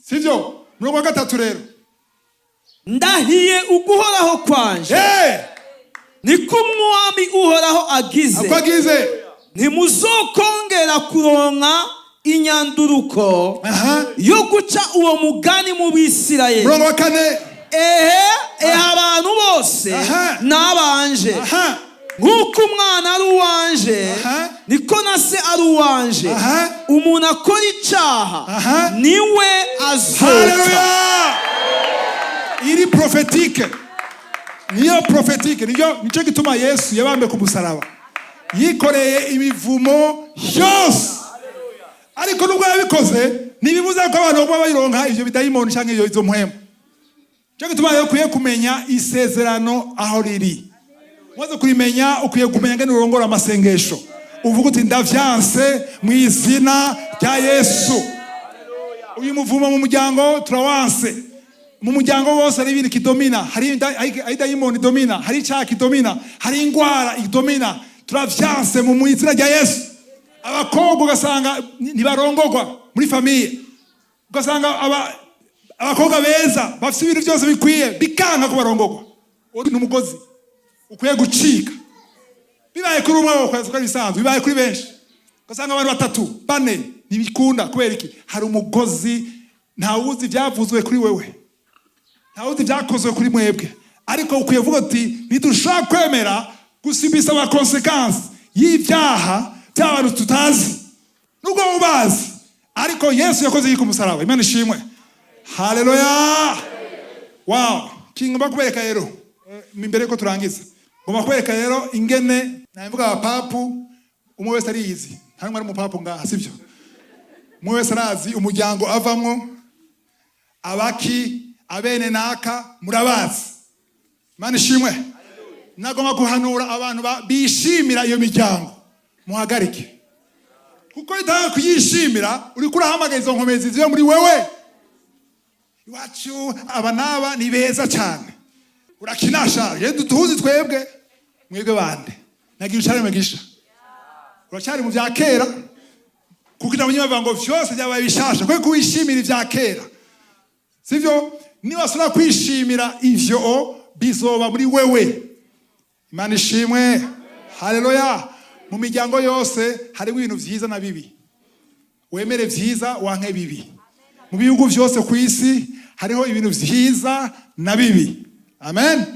sivyo? Murongo wa gatatu rero. Ndahiye uguhoraho kwanje, niko Umwami Uhoraho agize, Ako agize. ntimuzokongera kuronka inyanduruko yo guca uwo mugani mu Bisirayeli. Murongo wa kane. Ehe, ehe, abantu bose n'abanje, nk'uko umwana ari uwanje, niko na se ari uwanje. Umuntu akora icaha, niwe azopfa. Haleluya! Iri prophétique, niyo prophétique, niyo nicyo gituma Yesu yabambe ku musaraba, yikoreye imivumo yose. Ariko nubwo yabikoze, ntibibuza ko abantu baguma bayironka ivyo bidayimoni canke izo mpwemu. Nicyo gituma rero ukwiye kumenya isezerano aho riri. Umaze kurimenya, ukwiye kumenya ngene urongora amasengesho, uvuga uti: "Ndavyanse mu izina rya Yesu. Uyu muvumo mu muryango turawanse." Mu muryango wose hari ibintu kidomina, hari dayimoni idomina, hari icyaha kidomina, hari ingwara idomina. Turavyanse mu izina rya Yesu. Abakobwa ugasanga ntibarongogwa muri famille, ugasanga abakobwa beza bafite ibintu byose bikwiye, bikanga ko barongogwa. Uwo ni umugozi ukwiye gucika. Bibaye kuri umwe wokwezi ko ari bisanzwe, bibaye kuri benshi ugasanga abantu batatu, bane, ntibikunda. Kubera iki? Hari umugozi. Ntawuzi ibyavuzwe kuri wewe, ntawuzi ibyakozwe kuri mwebwe, ariko ukwiye kuvuga uti: "Ntidushobora kwemera gusibisa ama conséquences y'ibyaha by'abantu tutazi." Nubwo ubazi, ariko Yesu yakoze iki ku musaraba? Imana ishimwe, haleluya! Wow! Kingomba kubereka rero, imbere yuko turangiza, ngomba kubereka rero ingene navuga abapapu. Umwe wese ariyizi, nta n'umwe ari umupapu ngaha, sibyo? Umwe wese arazi umuryango avamwo, abaki abene naka murabazi. Imana ishimwe. Nagomba guhanura abantu bishimira iyo miryango, muhagarike, kuko itanga kuyishimira uriko urahamagara izo nkomezi ziba muri wewe. Iwacu aba n'aba ni beza cyane, urakinasha rero tuzi twebwe. Mwebwe bande? Nagira ucari mugisha, uracyari mu bya kera, kuko ijambo ry'Imana rivuga ngo vyose byabaye bishasha. Kwe kuwishimira ibya kera, sivyo? Niwasubira kwishimira ivyo, bizoba muri wewe. Imana ishimwe, haleluya! Mu miryango yose harimo ibintu vyiza na bibi. Wemere vyiza, wanke bibi. Mu bihugu vyose ku isi hariho ibintu vyiza na bibi. Amen.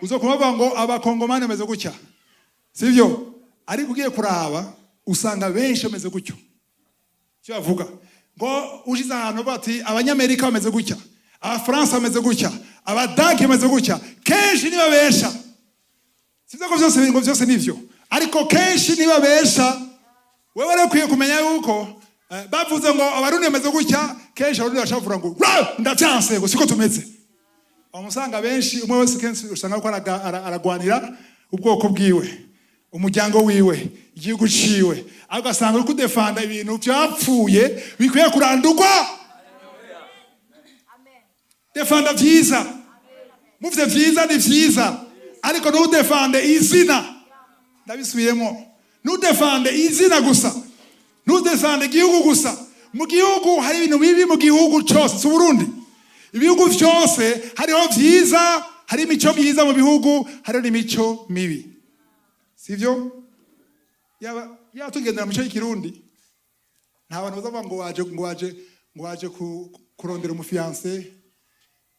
Uzokumva bavuga ngo Abakongomani bameze gutya, sivyo? Ariko ugiye kuraba usanga benshi bameze gutyo. Icyo bavuga ngo ushize ahantu bati Abanyamerika bameze gutya, Abafaransa bameze gutya, Abadage bameze gutya, kenshi ntibabesha. Sivyo ko vyose ngo vyose nivyo, ariko kenshi ntibabesha. Wewe rero ukwiye kumenya yuko bavuze ngo Abarundi bameze gutya, kenshi Abarundi bashavuga ngo: "Ra, ndavyanse," ngo siko tumeze. Umusanga benshi, umwe wese kenshi usanga ko aragwanira ubwoko bwiwe, umuryango wiwe, igihugu ciwe, ariko ugasanga uri kudefanda ibintu vyapfuye bikwiye kurandurwa. Defanda vyiza, muvye vyiza ni vyiza, ariko ntudefande izina. Ndabisubiyemo: ntudefande izina gusa, ntudefande igihugu gusa. Mu gihugu hari ibintu bibi, mu gihugu cose, si Uburundi. Ibihugu vyose hariho vyiza, hari imico myiza mu bihugu, hariho n'imico mibi, sivyo? Yaba tugendera mu mico y'ikirundi, nta bantu bazavuga ngo waje kurondera umufiancé.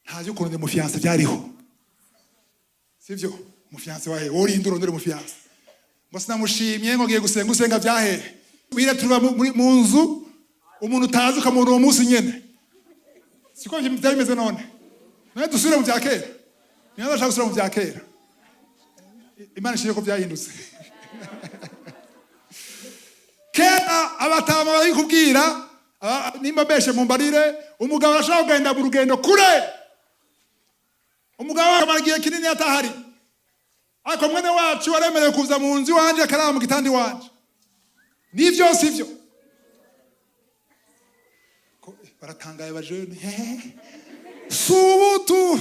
Nta vyo kurondera umufiancé vyariho, sivyo? Umufiancé wahe? Worinda urondera umufiancé ngo sinamushimye, ngo ngiye gusenga? Usenga vyahehe? Wira tuba mu nzu, umuntu utazi ukamubona uwo munsi nyene. Siko vyari bimeze? None dusubire mu vya kera? Niba ndashaka gusubira mu vya kera, Imana ishimwe ko vyahindutse. Kera abatama barabikubwira, nimba mbeshe mumbarire. Umugabo arashobora kugenda mu rugendo kure, umugabo akamara igihe kinini atahari, ariko mwene wacu aremerewe kuza mu nzu iwanje, akarara mu gitanda iwanje. Nivyo, sivyo? Baratangaye bajene. Subutu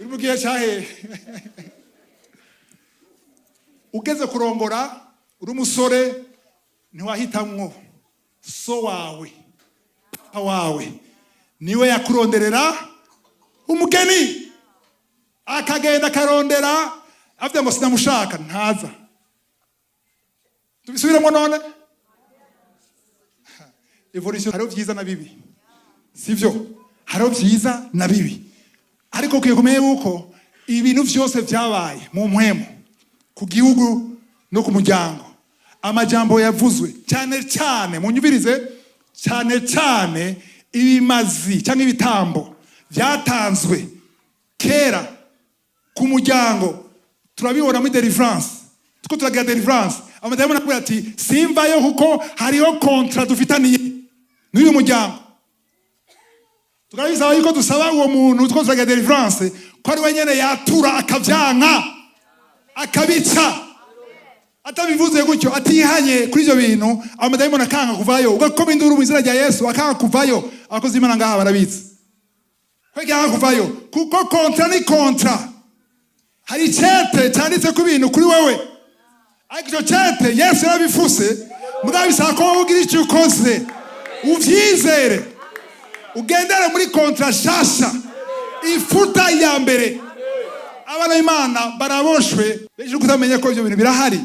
uri mu gihe cyahehe? Ugeze kurongora uri umusore, ntiwahitamwo. So wawe, papa wawe, niwe yakuronderera umugeni, akagenda akarondera. Avuga ngo sinamushaka, ntaza. Tubisubiremo none? Évolution, hariho vyiza na bibi, sivyo? Hariho vyiza na bibi, ariko ukwiye kumenya yuko ibintu vyose vyabaye mu mpwemu ku gihugu no ku muryango, amajambo yavuzwe cyane cyane, munyumvirize, cyane cyane ibimazi cyangwa ibitambo byatanzwe kera ku muryango, turabibona muri deliverance. Tuko turagira deliverance, amadayimoni akubwira ati: "Simvayo kuko hariho contrat dufitaniye n'uyu muryango." Tukabisaba yuko dusaba uwo muntu two turagira deliverance ko ari we nyene yatura akavyanka, akabica. Atabivuze gutyo, atihanye kuri ibyo bintu, amadayimoni akanga kuvayo. Ugakoma induru mu izina rya Yesu, akanga kuvayo. Abakozi b'Imana ngaha barabizi ko yanga kuvayo, kuko contrat ni contrat. Hari icete cyanditse ku bintu kuri wewe, ariko icyo cete Yesu yarabifuse. Mugabo bisaba ko wowe ugira icyo ukoze, uvyizere, ugendere muri contrat shasha ifuta ya mbere. Abana b'Imana baraboshwe benshi kutamenya ko ibyo bintu birahari.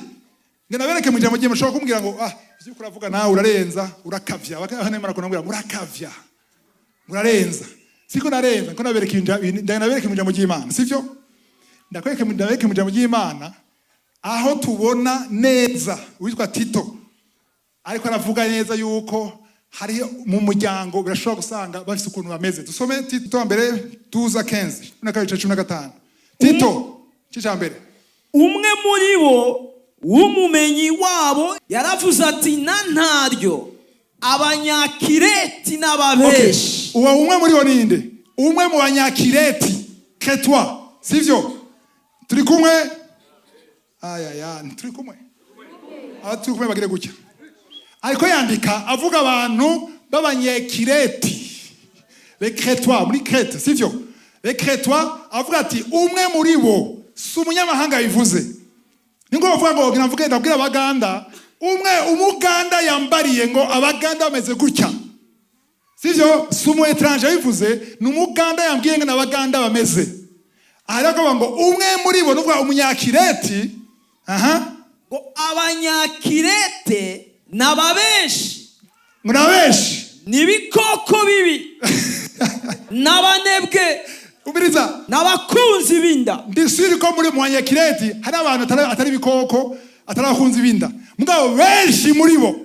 Ngo nabereke mu ijambo ry'Imana. Mushobora kumbwira ngo: "Ah, ivyo uriko uravuga nawe urarenza, urakavya." Abana b'Imana kumbwira ngo urakavya, urarenza. Siko narenza, nko nabereka ndabereka mu ijambo ry'Imana, sivyo? Ndabereka mu ijambo ry'Imana aho tubona neza uwitwa Tito ariko aravuga neza yuko hari mu muryango birashobora gusanga bafise ukuntu bameze. Dusome Tito wa mbere 12 15, 12, 15. Tito cya mbere. Umwe muri bo w'umumenyi wabo yaravuze ati: "Na ntaryo Abanyakireti n'ababeshi." Uwo umwe muri bo ninde? Umwe mu Banyakireti, Crétois, sivyo? Turi kumwe? Ayaya, turi kumwe? Aba turi kumwe bagire gutya. Ariko yandika avuga abantu b'Abanyekireti, les Crétois, muri Crète, sivyo? Les Crétois. Avuga ati umwe muri bo, si umunyamahanga bivuze, ni ngo bavuga ngo ngira mvuge, ndabwira Abaganda, umwe Umuganda yambariye ngo Abaganda bameze gutya, sivyo? Si umu étranger bivuze, ni Umuganda yambwiye ngo n'Abaganda bameze. Aha rero akavuga ngo umwe muri bo, nuvuga Umunyakireti, aha. Ngo Abanyakirete n'ababenshi. Ngo nabenshi. Ni ibikoko bibi n'abanebwe Umviriza. n'abakunzi b'inda. Ndisubire ko muri mu Banyakireti hari abantu atari ibikoko, atari abakunzi b'inda, mugabo benshi muri bo,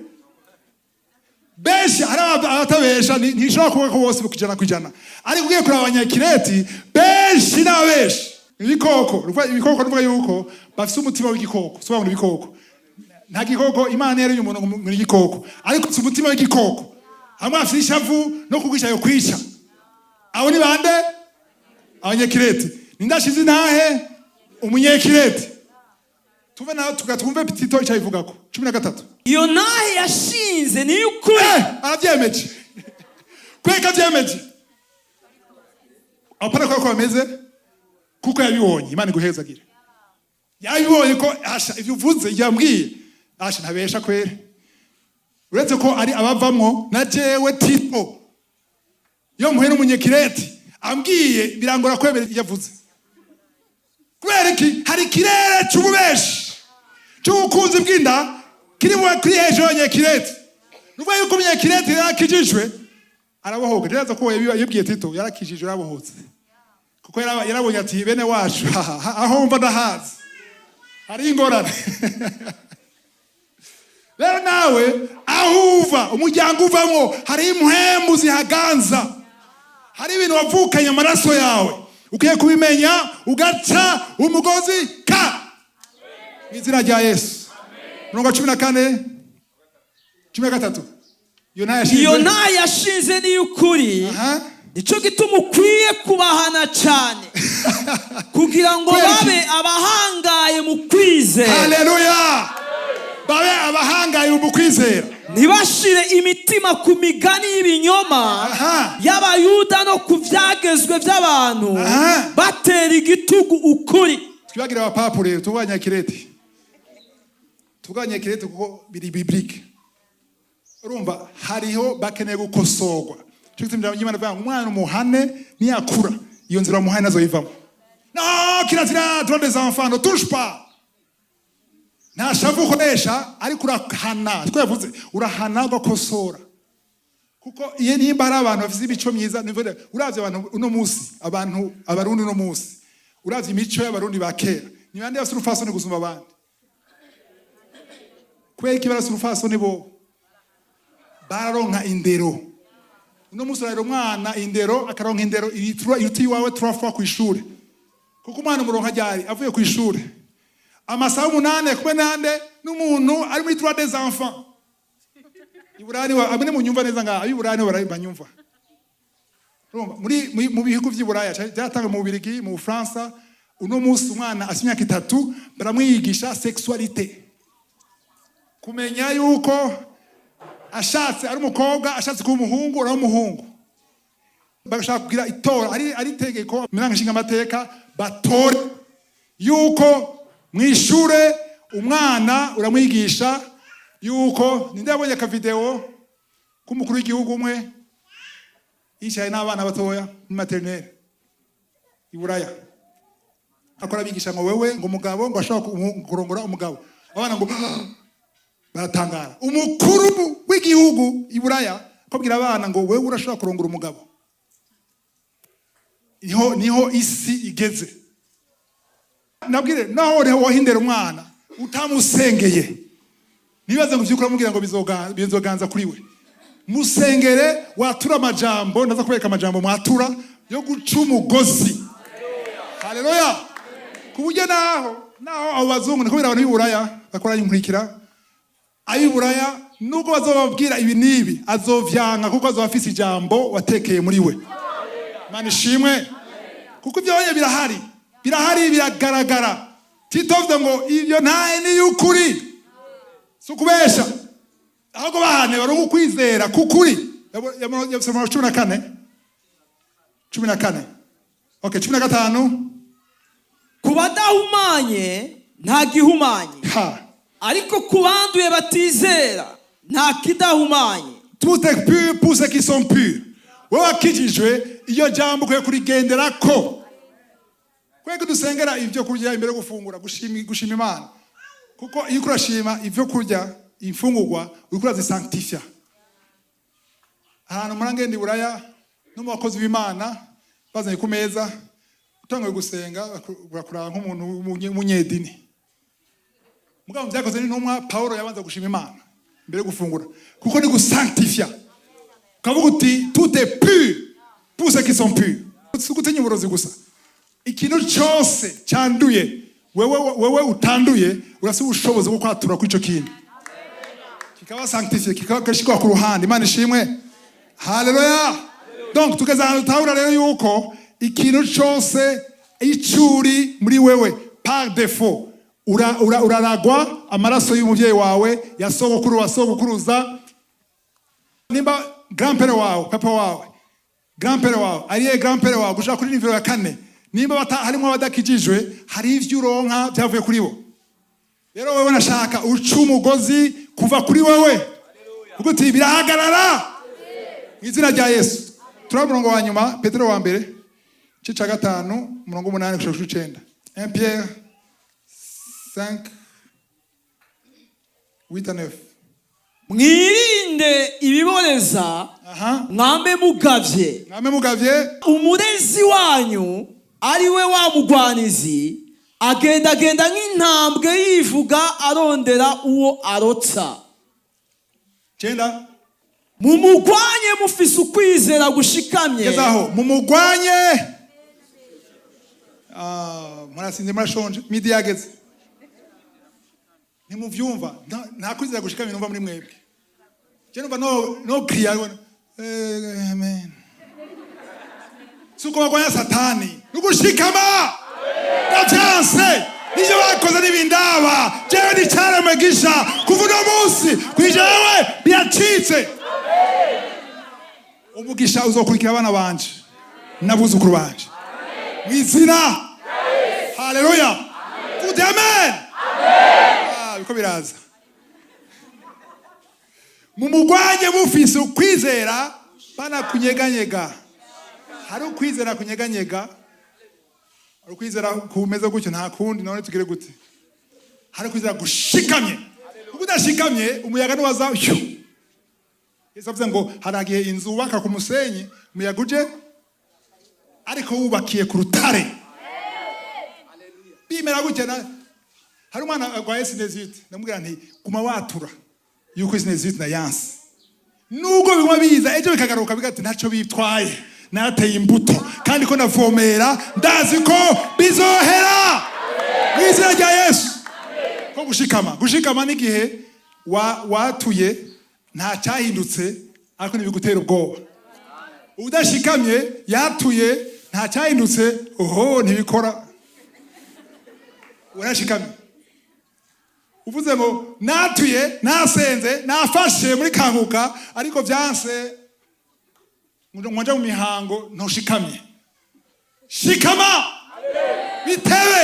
benshi, hari abatabesha. Ntishobora kuvuga ko bose 100%, ariko ugiye kureba Abanyakireti benshi n'ababeshi, ibikoko. Ibikoko nuvuga yuko bafise umutima w'igikoko. Si ngo ibikoko, nta gikoko Imana yaremye umuntu ngo ni igikoko, ariko si umutima w'igikoko. Hamwe bafise ishavu no kugwisha yo kwica. Abo ni bande? Abanyakireti. Nindashize intahe Umunyekireti. Tuve naho tugatwumve Tito icyo ayivugako, 13. Iyo ntahe yashinze ni ukuri. Arabyemeje kweka, abyemeje apana ko bameze, kuko yabibonye. Imana iguhezagire. Yabibonye ko asha ibyo uvuze yambwiye, asha ntabesha kwere, uretse ko ari abavamwo na jewe Tito. Iyo mpuye n'umunyekireti ambwiye, birangora kwemera ibyo avuze. Kubera iki? Hari ikirere c'ububeshi, c'ubukunzi bw'inda kiri kuri hejuru y'abanyekireti. Nukuvuga yuko umunyekireti rero akijijwe arabohoka. Ntibaza ko yabibwiye Tito, yarakijijwe, yarabohotse, kuko yarabonye ati: "Bene wacu, aho mva ndahazi, hari ingorane." Rero nawe aho uva, umuryango uvamo, hari impwemu zihaganza, hari ibintu wavukanye amaraso yawe, ukwiye kubimenya ugaca umugozi ka mu izina rya Yesu. Murongo wa 14, 13, iyo ntayo Iyo yashinze. Ntayo yashinze ni ukuri. Nicyo gituma ukwiye kubahana cyane kugira ngo Kubera iki? babe abahangaye mu kwizera. Haleluya! Babe abahangaye mu kwizera. Ntibashire imitima ku migani y'ibinyoma y'Abayuda no ku byagezwe by'abantu batera igitugu ukuri. Twibagire abapapu rero, tuvuge abanyakirete, tuvuge abanyakirete kuko biri biblique. Urumva hariho bakeneye gukosorwa. Cyo gituma ijambo ry'Imana rivuga ngo umwana umuhane, niyakura iyo nzira wamuhaye nazoyivamo. No kirazira, droit des enfants, ne touche pas. Nta shavu ukoresha, ariko urahana. Siko yavuze, urahana, ugakosora, kuko iyo nimba hari abantu bafite imico myiza uravye abantu uno munsi, abantu Abarundi uno munsi, uravye imico y'Abarundi ba kera, ni bande bafite urufasoni gusumba abandi? Kubera iki barafite urufasoni? Bo bararonka indero. Uno munsi urarera umwana indero, akaronka indero iruta iwawe trois fois kw'ishure, kuko umwana umuronka ryari? Avuye kw'ishure amasaha 8 kumwe nande? N'umuntu ari muri droit des enfants. Iburani amwe munyumva neza ngaha, ab'iburani nibo banyumva. Urumva muri mu bihugu vy'i Buraya byatangwe mu Bubirigi, mu Bufaransa, uno munsi umwana afite imyaka 3 baramwigisha sexualité, kumenya yuko ashatse ari umukobwa, ashatse kuba umuhungu ari umuhungu. Bagashaka kugira itora, ari itegeko mu nshingamateka, batore yuko mu ishure umwana uramwigisha yuko. Ninde yabonye akavideo k'umukuru w'igihugu umwe yicaye n'abana batoya muri maternelle i Buraya, akora abigisha ngo wewe, ngo umugabo ngo ashobora kurongora umugabo? Abana ngo baratangara. Umukuru w'igihugu i Buraya akabwira abana ngo wewe urashobora kurongora umugabo. Niho isi igeze. Nabwire naho wohindera umwana utamusengeye, ntibaze ngo vyukuri amubwira ngo bizoganza kuri we. Musengere, watura amajambo. Ndaza kubereka amajambo mwatura yo guca umugozi. Haleluya! Ku buryo naho abo bazungu, niko abantu b'i Buraya bakora, inkurikira ab'i Buraya, nubwo bazobabwira ibi n'ibi, azovyanka kuko azoba afise ijambo watekeye muri we. Imana ishimwe, kuko ibyo bonye birahari, birahari, biragaragara. Tito avuze ngo ibyo ntahe ni y'ukuri, si ukubesha, ahubwo bahane baronka ukwizera kukuri. Yabisoma 14, 14, okay, 15. Ku badahumanye nta gihumanye, ariko ku banduye batizera nta kidahumanye. Tout est pur pour ceux qui sont purs. Wowe wakijijwe, iyo jambo ukwiye kurigenderako. Kwego dusengera ibyo kurya imbere yo gufungura, gushima Imana, kuko iyo uriko urashima ibyo kurya, imfungurwa uriko urazisanctifia. Ahantu murangenda i Buraya no mu bakozi b'Imana bazanye ku meza, utanguye gusenga urakuraba nk'umuntu w'umunyedini. Mugabo mu Byakoze n'Intumwa, Paulo yabanza gushima Imana mbere yo gufungura, kuko ni gusanctifia, ukavuga uti: "Tout est pur pour ceux qui sont purs." Si ugutinya uburozi gusa, ikintu cyose cyanduye, wewe utanduye urafite ubushobozi bwo kwatura kuri ico kintu, kikaba sanctifié, kikaba gashikwa ku ruhande. Imana ishimwe, haleluya! Donc tugeze ahantu tutahura rero yuko ikintu cyose icuri muri wewe, par défaut uraragwa amaraso y'umuvyeyi wawe, ya sogokuru wa sogokuruza. Nimba grand-père wawe, papa wawe, grand-père wawe, ariye grand-père wawe gushaka kuri niveau ya kane, nimba harimo abadakijijwe, hari ivyo uronka byavuye kuri bo. Rero wewe nashaka uca umugozi kuva kuri wewe, uvuga uti: "Birahagarara mu izina rya Yesu." Turaba umurongo wa nyuma, Petero wa mbere igice cya 5, umurongo 8 gushika kuri 9. 1 Pierre 5, 8 à 9. Mwirinde ibiboreza, mwambe mugavye. Mwame mugavye. Umurezi wanyu, ari we wa mugwanizi, agendagenda nk'intambwe yivuga, arondera uwo arotsa. 9. Mumugwanye mufise ukwizera gushikamye. Gezaho, mumugwanye. Ah, murasinze, murashonje, midi yageze, ntimuvyumva. Nta kwizera gushikamye numva muri mwebwe. Je numva no kriya, amen. Si uko bagwanya Satani, nugushikama. Ndavyanse, nivyo bakoze n'ibindaba. Jewe n'icaremwe gisha kuva uno munsi, kwijewe biracitse. Umugisha uzokurikira abana banje n'abuzukuru banje mu izina. Haleluya, tuvuge amen. Ah, biko biraza. Mumugwanye mufise ukwizera, bana kunyeganyega. Hari ukwizera kunyeganyega, hari ukwizera kumeze gutyo, nta kundi, none tugire gute? Hari ukwizera gushikamye, kuko udashikamye umuyaga niwaza shyu. Yesu avuze ngo haragihe inzu wubaka ku musenyi, umuyaga uje, ariko wubakiye ku rutare bimera gutya. Na hari umwana arwaye sinusite, ndamubwira nti: "Guma watura yuko sinusite na yanse, nubwo biguma biza, ejo bikagaruka bigati, ntacyo bitwaye, narateye imbuto kandi ko ndavomera, ndazi ko bizohera mu izina rya Yesu." Ko gushikama n'igihe watuye nta cyahindutse, ariko ntibigutera ubwoba. Udashikamye yatuye nta cyahindutse, oho, ntibikora. Urashikamye, uvuze ngo natuye, nasenze, nafashe muri Kanguka, ariko byanse ngo nje mu mihango, ntushikamye. Shikama, bitebe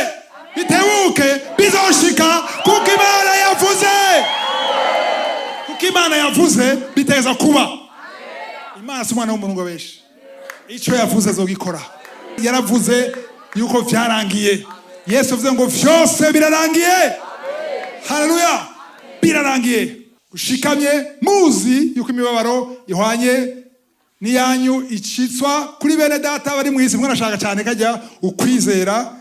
bitebuke bizoshika, kuko Imana yavuze. Kuko Imana yavuze, biteza kuba. Imana si umwana w'umuntu ngo abeshe. Icyo yavuze azogikora. Yaravuze yuko vyarangiye. Yesu avuze ngo vyose birarangiye. Haleluya, birarangiye. Gushikamye, muzi yuko imibabaro ihwanye n'iyanyu icitswa kuri bene data bari mu isi. Mwanashaka cyane kajya ukwizera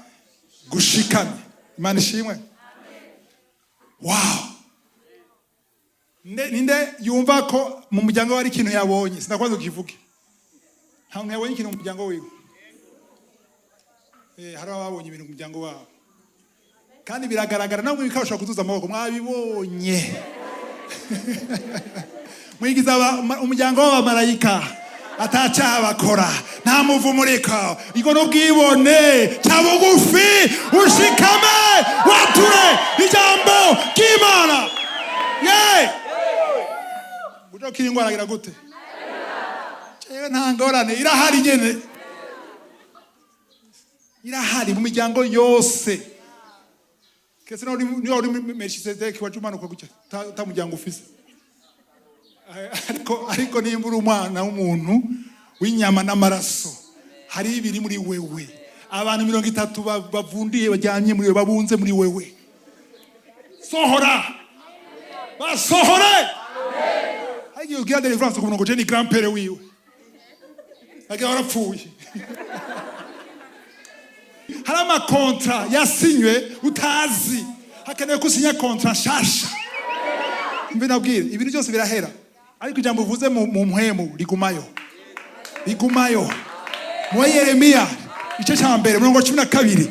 gushikamye. Imana ishimwe. Wow. Ninde yumva ko mu muryango we hari ikintu yabonye? Sinakwanza kukivuge. Nta muntu yabonye ikintu mu muryango wiwe. Hari ababonye ibintu mu muryango wabo kandi biragaragara, namwe bikabashobora kuzuza amaboko. Mwabibonye, mwigiza umuryango w'abamarayika, atacyaha bakora, nta muvumo uriko. Ubwo n'ubwibone. Cya bugufi, ushikame, wature ijambo ry'Imana. Ye uja ukira ingwara, agira gute? Jewe nta ngorane, irahari nyene, irahari mu miryango yose. Kese niba uri Melchisedeki, waje umanuka gutya, ta muryango ufise. Ariko nimba uri umwana w'umuntu w'inyama n'amaraso, hari ibiri muri wewe. Abantu 30 bavundiye, bajyanye muri wewe, babunze muri wewe. Sohora, basohore. Hari igihe ugira deliverance ku murongo, je ni grand père wiwe, agira warapfuye. Hari ama contrats yasinywe utazi, hakenewe ko usinya contrat nshasha. Mbe nabwire, ibintu byose birahera, ariko ijambo uvuze mu mpwemu rigumayo, rigumayo. Mu Yeremiya igice cya 1, mirongo 12,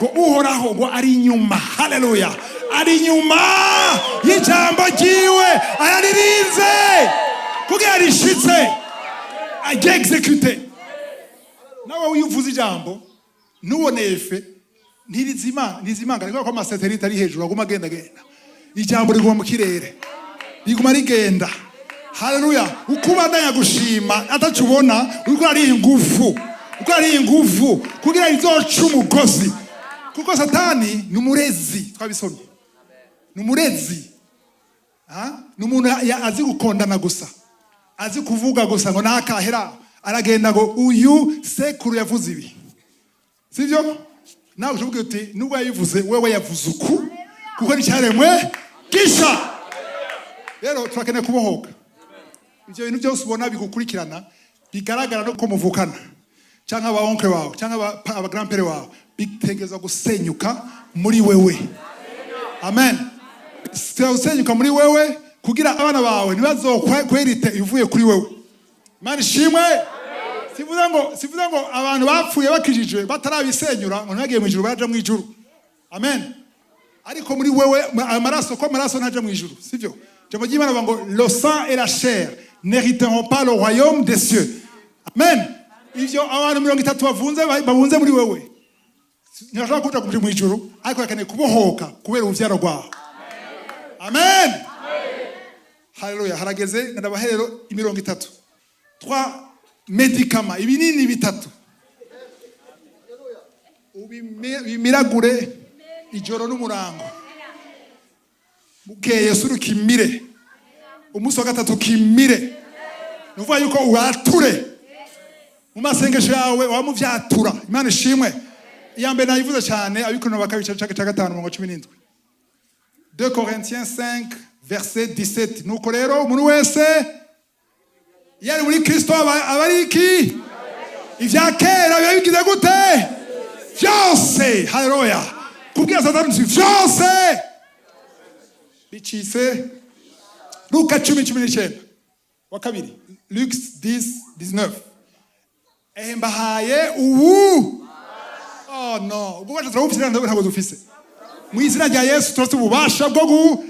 ngo Uhoraho ngo ari inyuma. Haleluya, ari inyuma y'ijambo ryiwe, araririnze kugira rishitse, ajye exécuter. Nawe iyo uvuze ijambo ntubone effet, ntirizimanga, ntirizimanga kubera ko ama satellites ari hejuru, aguma agenda genda. Ijambo riguma mu kirere, riguma rigenda. Haleluya. Uko ubandanya gushima ataco ubona, uriko urariha ingufu, uriko urariha ingufu kugira rizoce umugozi, kuko Satani ni umurezi, twabisomye, ni umurezi. Ah? Ni umuntu azi gukondana gusa, azi kuvuga gusa ngo nakahera. Aragenda ngo uyu sekuru yavuze ibi, sivyo? Nawe ushobora uti nubwo yabivuze, wewe yavuze uku, kuko n'icyaremwe gisha. Rero turakeneye kubohoka. Ibyo bintu byose ubona bigukurikirana, bigaragara no ko muvukana, cyangwa aba oncle wawe, cyangwa aba grand-père wawe, bitegereza gusenyuka muri wewe. Amen. Gusenyuka muri wewe kugira abana bawe ntibazokwerite ivuye kuri wewe. Imana ishimwe. Sivuze ngo abantu bapfuye bakijijwe batarabisenyura ngo ntibagiye mu ijuru, baraja mu ijuru. Amen. Ariko muri wewe amaraso, ko amaraso ntaja mu ijuru, sivyo? Ijambo ry'Imana bavuga ngo le sang et la chair n'hériteront pas le royaume des cieux. Amen. Ivyo abantu 30 babunze muri wewe ntibashobora kuja kuja mu ijuru, ariko bakeneye kubohoka kubera uruvyaro rwawe. Amen, haleluya. Harageze ndabaherero imirongo itatu, trois médicaments, ibinini bitatu ubimiragure ijoro n'umurango. Bukeye sura ukimire, umunsi wa gatatu ukimire. Ni ukuvuga yuko wature mu masengesho yawe, wamuvyatura. Imana ishimwe. Iya mbere nayivuze cyane, Abikorino ba kabiri cya 5 umurongo 17, 2 Corinthiens 5 verset 17. Nuko rero umuntu wese iyo ari muri Kristo aba ari iki? Ibya kera biba bigize gute? Byose. Haleluya. Kubwira Satani uti byose bicitse. Luka 10:19 wa kabiri, Luc 10 19. Ehe, mbahaye ubu. Oh no, ubwo bubasha turabufise? Ntabwo dufise. Mu izina rya Yesu turafite ububasha bwo gu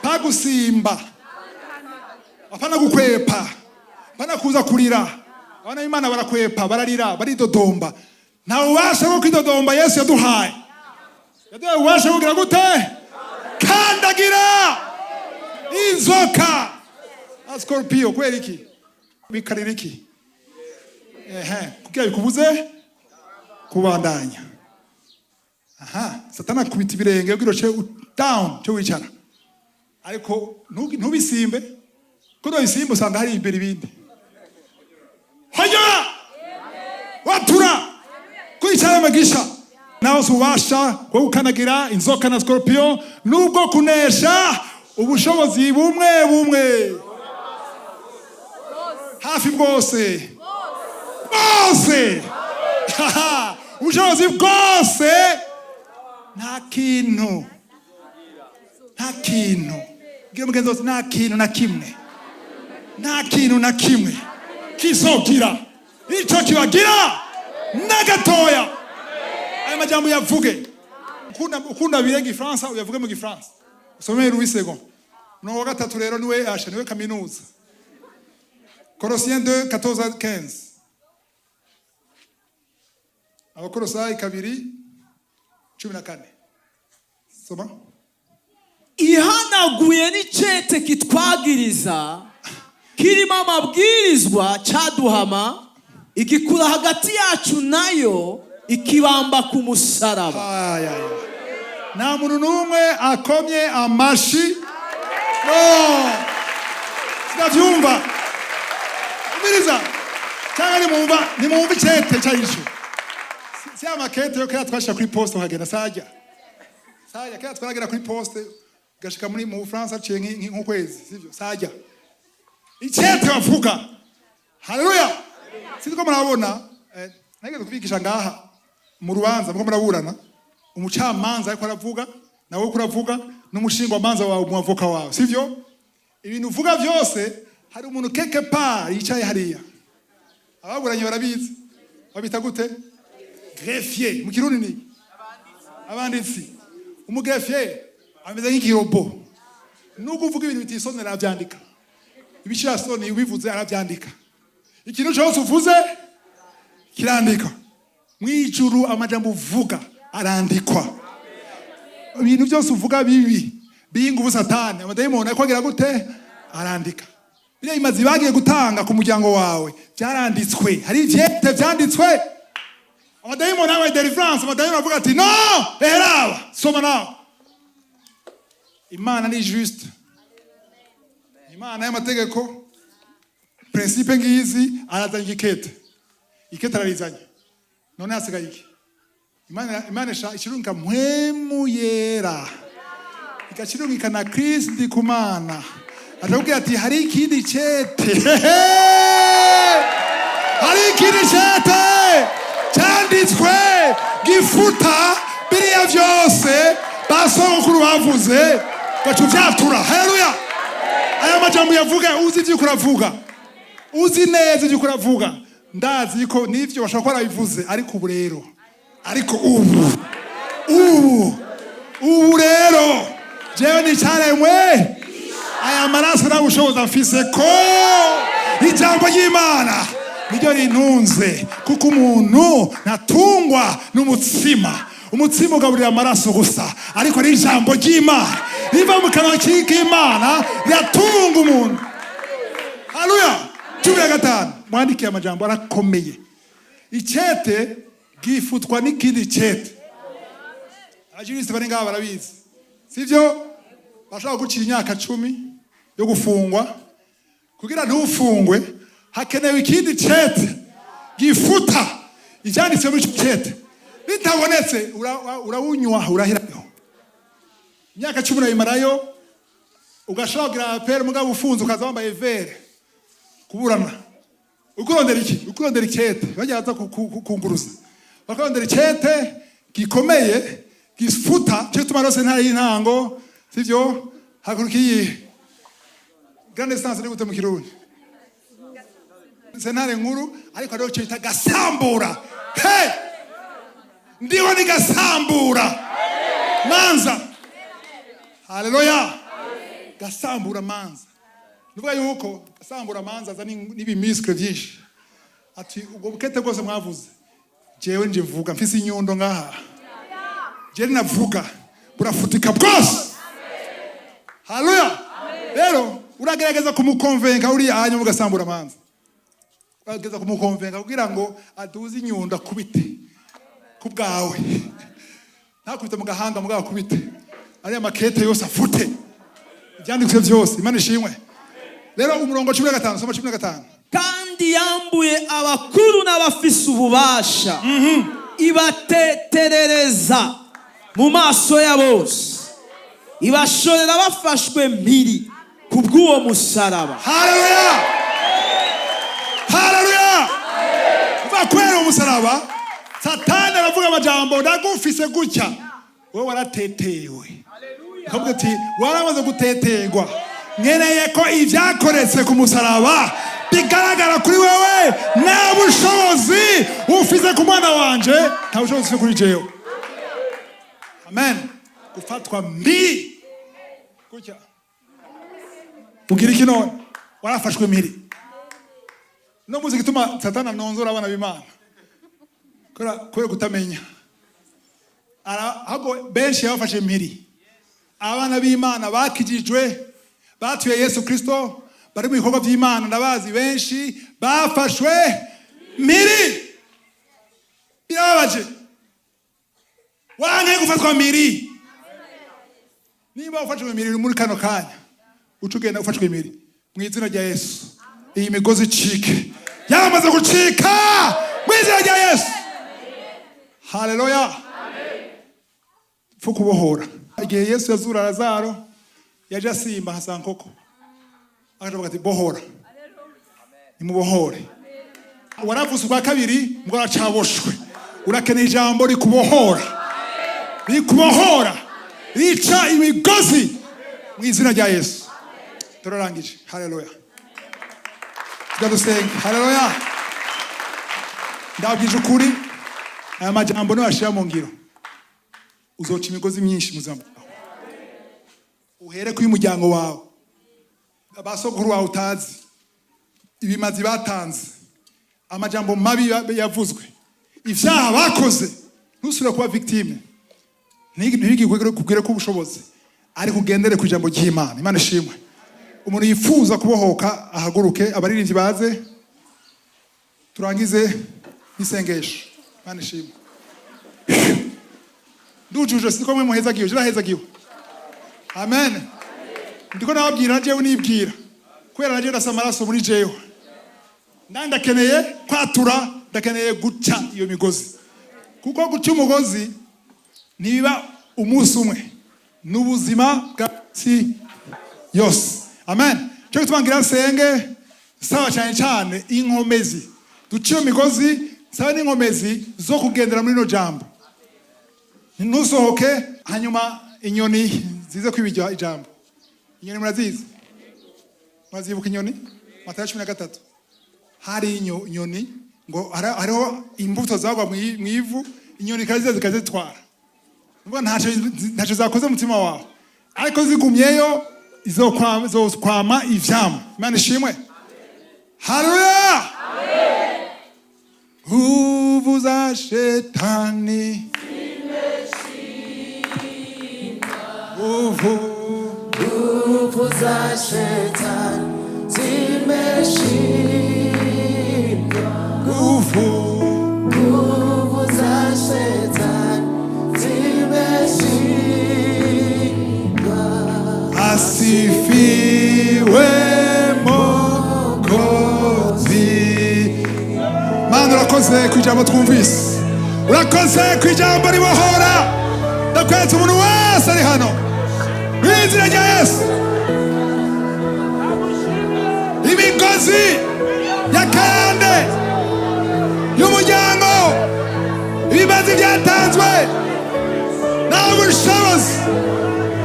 pagusimba, apana gukwepa, apana kuza kurira. Abana b'Imana barakwepa, bararira, baridodomba. Nta bubasha bwo kwidodomba Yesu yaduhaye. Yaduhaye ububasha bwo kugira gute? Kandagira inzoka na scorpion. Kubera iki bikarira iki? Ehe, kugira bikubuze kubandanya. Aha Satani akubita ibirenge kugira uce down cyo wicara, ariko ntubisimbe, kuko nubisimba usanga hari imbere ibindi. Hanyuma watura kwicara amagisha nawe si ububasha bwo gukanagira inzoka na scorpion, nubwo kunesha ubushobozi bumwe bumwe hafi bwose bwose. Ubushobozi bwose, nta kintu, nta kintu. Bwira mugenzi wose, nta kintu na kimwe, nta kintu na kimwe kizogira ico kibagira na gatoya. Ayo majambo yavuge. Ukunda bire Gifaransa, uyavuge mu Gifaransa. Usomere Louis Segond. Umurongo wa gatatu rero niwe asha, niwe kaminuza. Colossiens 2 14 15, Abakolosayi 2:14. Soma. Ihanaguye n'icete kitwagiriza kirimo amabwirizwa cyaduhama, igikura hagati yacu nayo, ikibamba ku musaraba. Ay, ay, ay. Nta muntu n'umwe akomye amashi. No, sinavyumva. Umviriza, cyangwa nimumva icete cyayico. Si amakete yo kera twashira kuri poste ukagenda sajya sajya. Kera twaragera kuri poste gashika muri mu Bufaransa aciye nk'ukwezi, sivyo? Sajya icete bavuga. Haleluya. Sinzi ko murabona, nageze kubigisha ngaha mu rubanza muko muraburana, umucamanza ariko aravuga, nawe uko uravuga, n'umushingwamanza wawe, umwavoka wawe, sivyo? Ibintu uvuga byose, hari umuntu quelque part yicaye hariya. Ababuranye barabizi, babita gute? Greffier. Mu Kirundi ni abanditsi. Umugreffier ameze nk'ikirobo. Nubwo uvuga ibintu bitisonera, arabyandika. Ibishirasoni ubivuze, arabyandika. Ikintu cyose uvuze kirandika. Mu ijuru amajambo uvuga arandikwa. Ibintu byose uvuga bibi biha Satani, amadayimoni ariko agira gute? Arandika. Biriya bimazi bagiye gutanga ku muryango wawe byaranditswe. Hari ivyete vyanditswe. Amadayimoni abaye deliverance, amadayimoni avuga ati no, eheraba soma nawe. Imana ni juste, Imana y'amategeko. Principe ngizi, arazanye igikete, ikete ararizanye. None hasigaye iki? Imana ikirungika Mpwemu Yera, igakirungika na Kristo Ndikumana, arakubwira ati: "Hari ikindi cete, hari ikindi cete cyanditswe gifuta biriya byose basogokuru bavuze." Gaca uvyatura. Haleluya! Aya majambo yavuga, uzi ivyo uravuga, uzi neza ivyo uravuga. Ndazi ko nivyo bashobora kuba barabivuze, ariko ubu rero, ariko ubu rero jewe nicaremwe aya maraso nta bushobozi afise, ko ijambo ry'Imana niryo rintunze, kuko umuntu ntatungwa n'umutsima. Umutsima ugaburira amaraso gusa, ariko ari ijambo ry'Imana riva mu kanwa k'Imana riratunga umuntu. Haleluya! 15, mwandikiye amajambo arakomeye. Icete gifutwa n'ikindi cete. Abajuristes bari ngaha barabizi, sivyo? Bashobora gucira imyaka 10 yo gufungwa. Kugira ntufungwe hakenewe ikindi cete gifuta ivyanditse muri ico cete. Bitabonetse, urawunywa, uraherayo. Imyaka 10 urayimarayo, ugashobora kugira appel, mugabo ufunze, ukaza wambaye vert kuburana. Ukurondera iki? Ukurondera icete. Bajya baza kunguruza, bakarondera icete gikomeye gifuta. Cyo tuma rose ntara y'intango, sivyo? Haguruka. Iyi grande instance ni gute mu Kirundi? Sentare nkuru. Ariko hariho icyo bita gasambura. Hey! Ndiho ni gasambura manza. Haleluya! Gasambura manza nuvuga yuko gasambura manza aza n'ibimuscles byinshi, ati: "Ubwo bukete bwose mwavuze, jewe nje mvuga mfise inyundo ngaha, jewe navuga burafutika bwose." Haleluya! Rero uragerageza kumukonvenka uriya, hanyuma ugasambura amanza, uragerageza kumukonvenka kugira ngo aduze inyundo, akubite ku bwawe, ntakubite mu gahanga, mugabo akubite ariya makete yose, afute ibyanditswe byose. Imana ishimwe. Rero umurongo 15, soma 15. Kandi yambuye abakuru n'abafise ububasha, ibateterereza mu maso ya bose, ibashorera bafashwe mpiri ku bw'uwo musaraba. Haleluya, haleluya! Uva kubera umusaraba, Satani aravuga amajambo: "Ndagufise gutya, wowe waratetewe." Akavuga ati: "Waramaze guteterwa, nkeneye ko ibyakoretse ku musaraba bigaragara kuri wewe. Nta bushobozi ufise ku mwana wanje, nta bushobozi ufise kuri jewe." Amen. Gufatwa mpiri gutya, ugira iki none? Warafashwe mpiri. No muzi gituma Satani anonzora abana b'Imana? Kubera kutamenya. Ahubwo benshi yabafashe mpiri. Abana b'Imana bakijijwe, batuye Yesu Kristo, bari mu bikorwa by'Imana, ndabazi benshi bafashwe mpiri. Birababaje. Wanke gufatwa mpiri. Niba ufashwe mpiri muri kano kanya, uca ugenda ufashwe mpiri mu izina rya Yesu. Iyi migozi icike, yamaze gucika mu izina rya Yesu. Haleluya! Pfu kubohora. Igihe Yesu yazura Lazaro, yaje asimba nka sankoko, akavuga ati: "Bohora, nimubohore." Waravutse ubwa kabiri ngo aracaboshwe. Urakeneye ijambo rikubohora, rikubohora, rica imigozi mu izina rya Yesu. Turarangije. Haleluya! Tujya dusenga. Haleluya! Ndabwije ukuri, aya majambo niwashira mu ngiro, uzoca imigozi myinshi mu buzima bwawe. Uhere kuri muryango wawe, abasogokuru wawe utazi, ibimazi batanze, amajambo mabi yavuzwe, ivyaha bakoze. Ntusubire kuba victime. Ntibigikubwire ko ubushobozi, ariko ugendere ku ijambo ry'Imana. Imana ishimwe. Umuntu yifuza kubohoka ahaguruke, abaririmbyi baze, turangize n'isengesho. Imana ishimwe. Ndujuje, siko mwe muhezagiwe, jirahezagiwe. Amen. Ndiko nababwira jewe nibwira, kubera naje ndasa amaraso muri jewe. Nanjye ndakeneye kwatura, ndakeneye guca iyo migozi, kuko guca umugozi ntibiba umunsi umwe, ni ubuzima bwa si yose. Amen. Cyo gituma ngira nsenge, saba cyane cyane inkomezi duce iyo migozi, saba n'inkomezi zo kugendera muri rino jambo, ntusohoke hanyuma inyoni zize kwiba iryo ijambo. Inyoni murazizi, murazibuka inyoni? Matayo 13, hari inyoni ngo hariho imbuto zagwa mw'ivu, inyoni ikaziza zikazitwara. Nukuvuga ntacyo zakoze mu mutima wawe, ariko zigumyeyo izokwama ivyamwa. Imana ishimwe, haleluya. Nguvu za shetani, nguvu Nguvu za shetani zimeshindwa. Nguvu Nguvu za shetani zimeshindwa. Asifiwe Mwokozi. Mana, urakoze ku ijambo twumvise, urakoze ku ijambo ribohora. Ndakweretse umuntu wese ari hano mu izina rya Yesu. Imigozi ya karande y'umuryango, ibibazo byatanzwe, nta bushobozi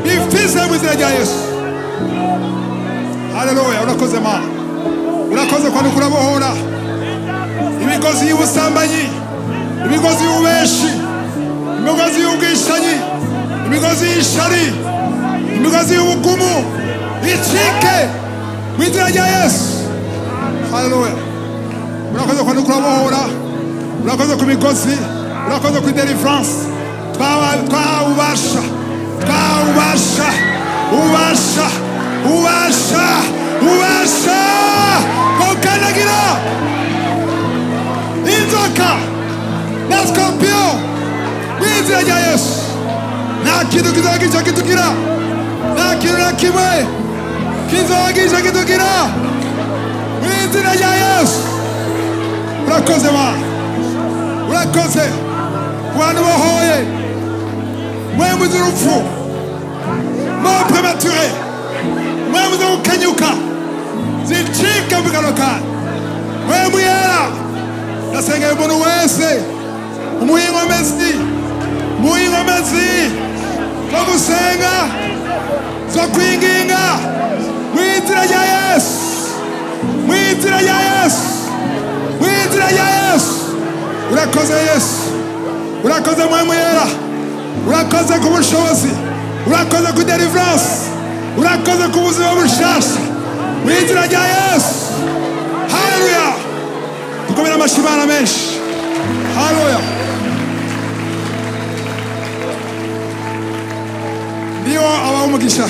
bifise mu izina rya Yesu. Haleluya! Urakoze Mana, urakoze kwandika, urabohora imigozi y'ubusambanyi, imigozi y'ububeshi, imigozi y'ubwishanyi, imigozi y'ishari, imigozi y'ubugumu, icike mu izina rya Yesu. Haleluya! Urakoze kwandika, urabohora, urakoze ku migozi, urakoze ku deliverance. Twahawe ububasha, twahawe ububasha, ububasha, ububasha, ububasha bwo gukandagira inzoka na scorpion mu izina rya Yesu. Nta kintu kizogira kitugira, nta kintu na kimwe kizogira kitugira mu izina rya Yesu. Urakoze Mana, urakoze ku bantu bohoye mpwemu z'urupfu, mort prématurée, mpwemu zo gukenyuka, zicike mu kano kanya. Mpwemu yera, ndasengera umuntu wese, umuhe inkomezi, umuhe inkomezi zo gusenga, zo kwinginga mu izina rya Yesu, mu izina rya Yesu, mu izina rya Yesu. Urakoze Yesu, urakoze Mpwemu yera, urakoze ku bushobozi, urakoze ku deliverance, urakoze ku buzima bushasha mu izina rya Yesu. Haleluya! Dukomere amashyi Imana menshi. Haleluya! Ndiyo abaha umugisha.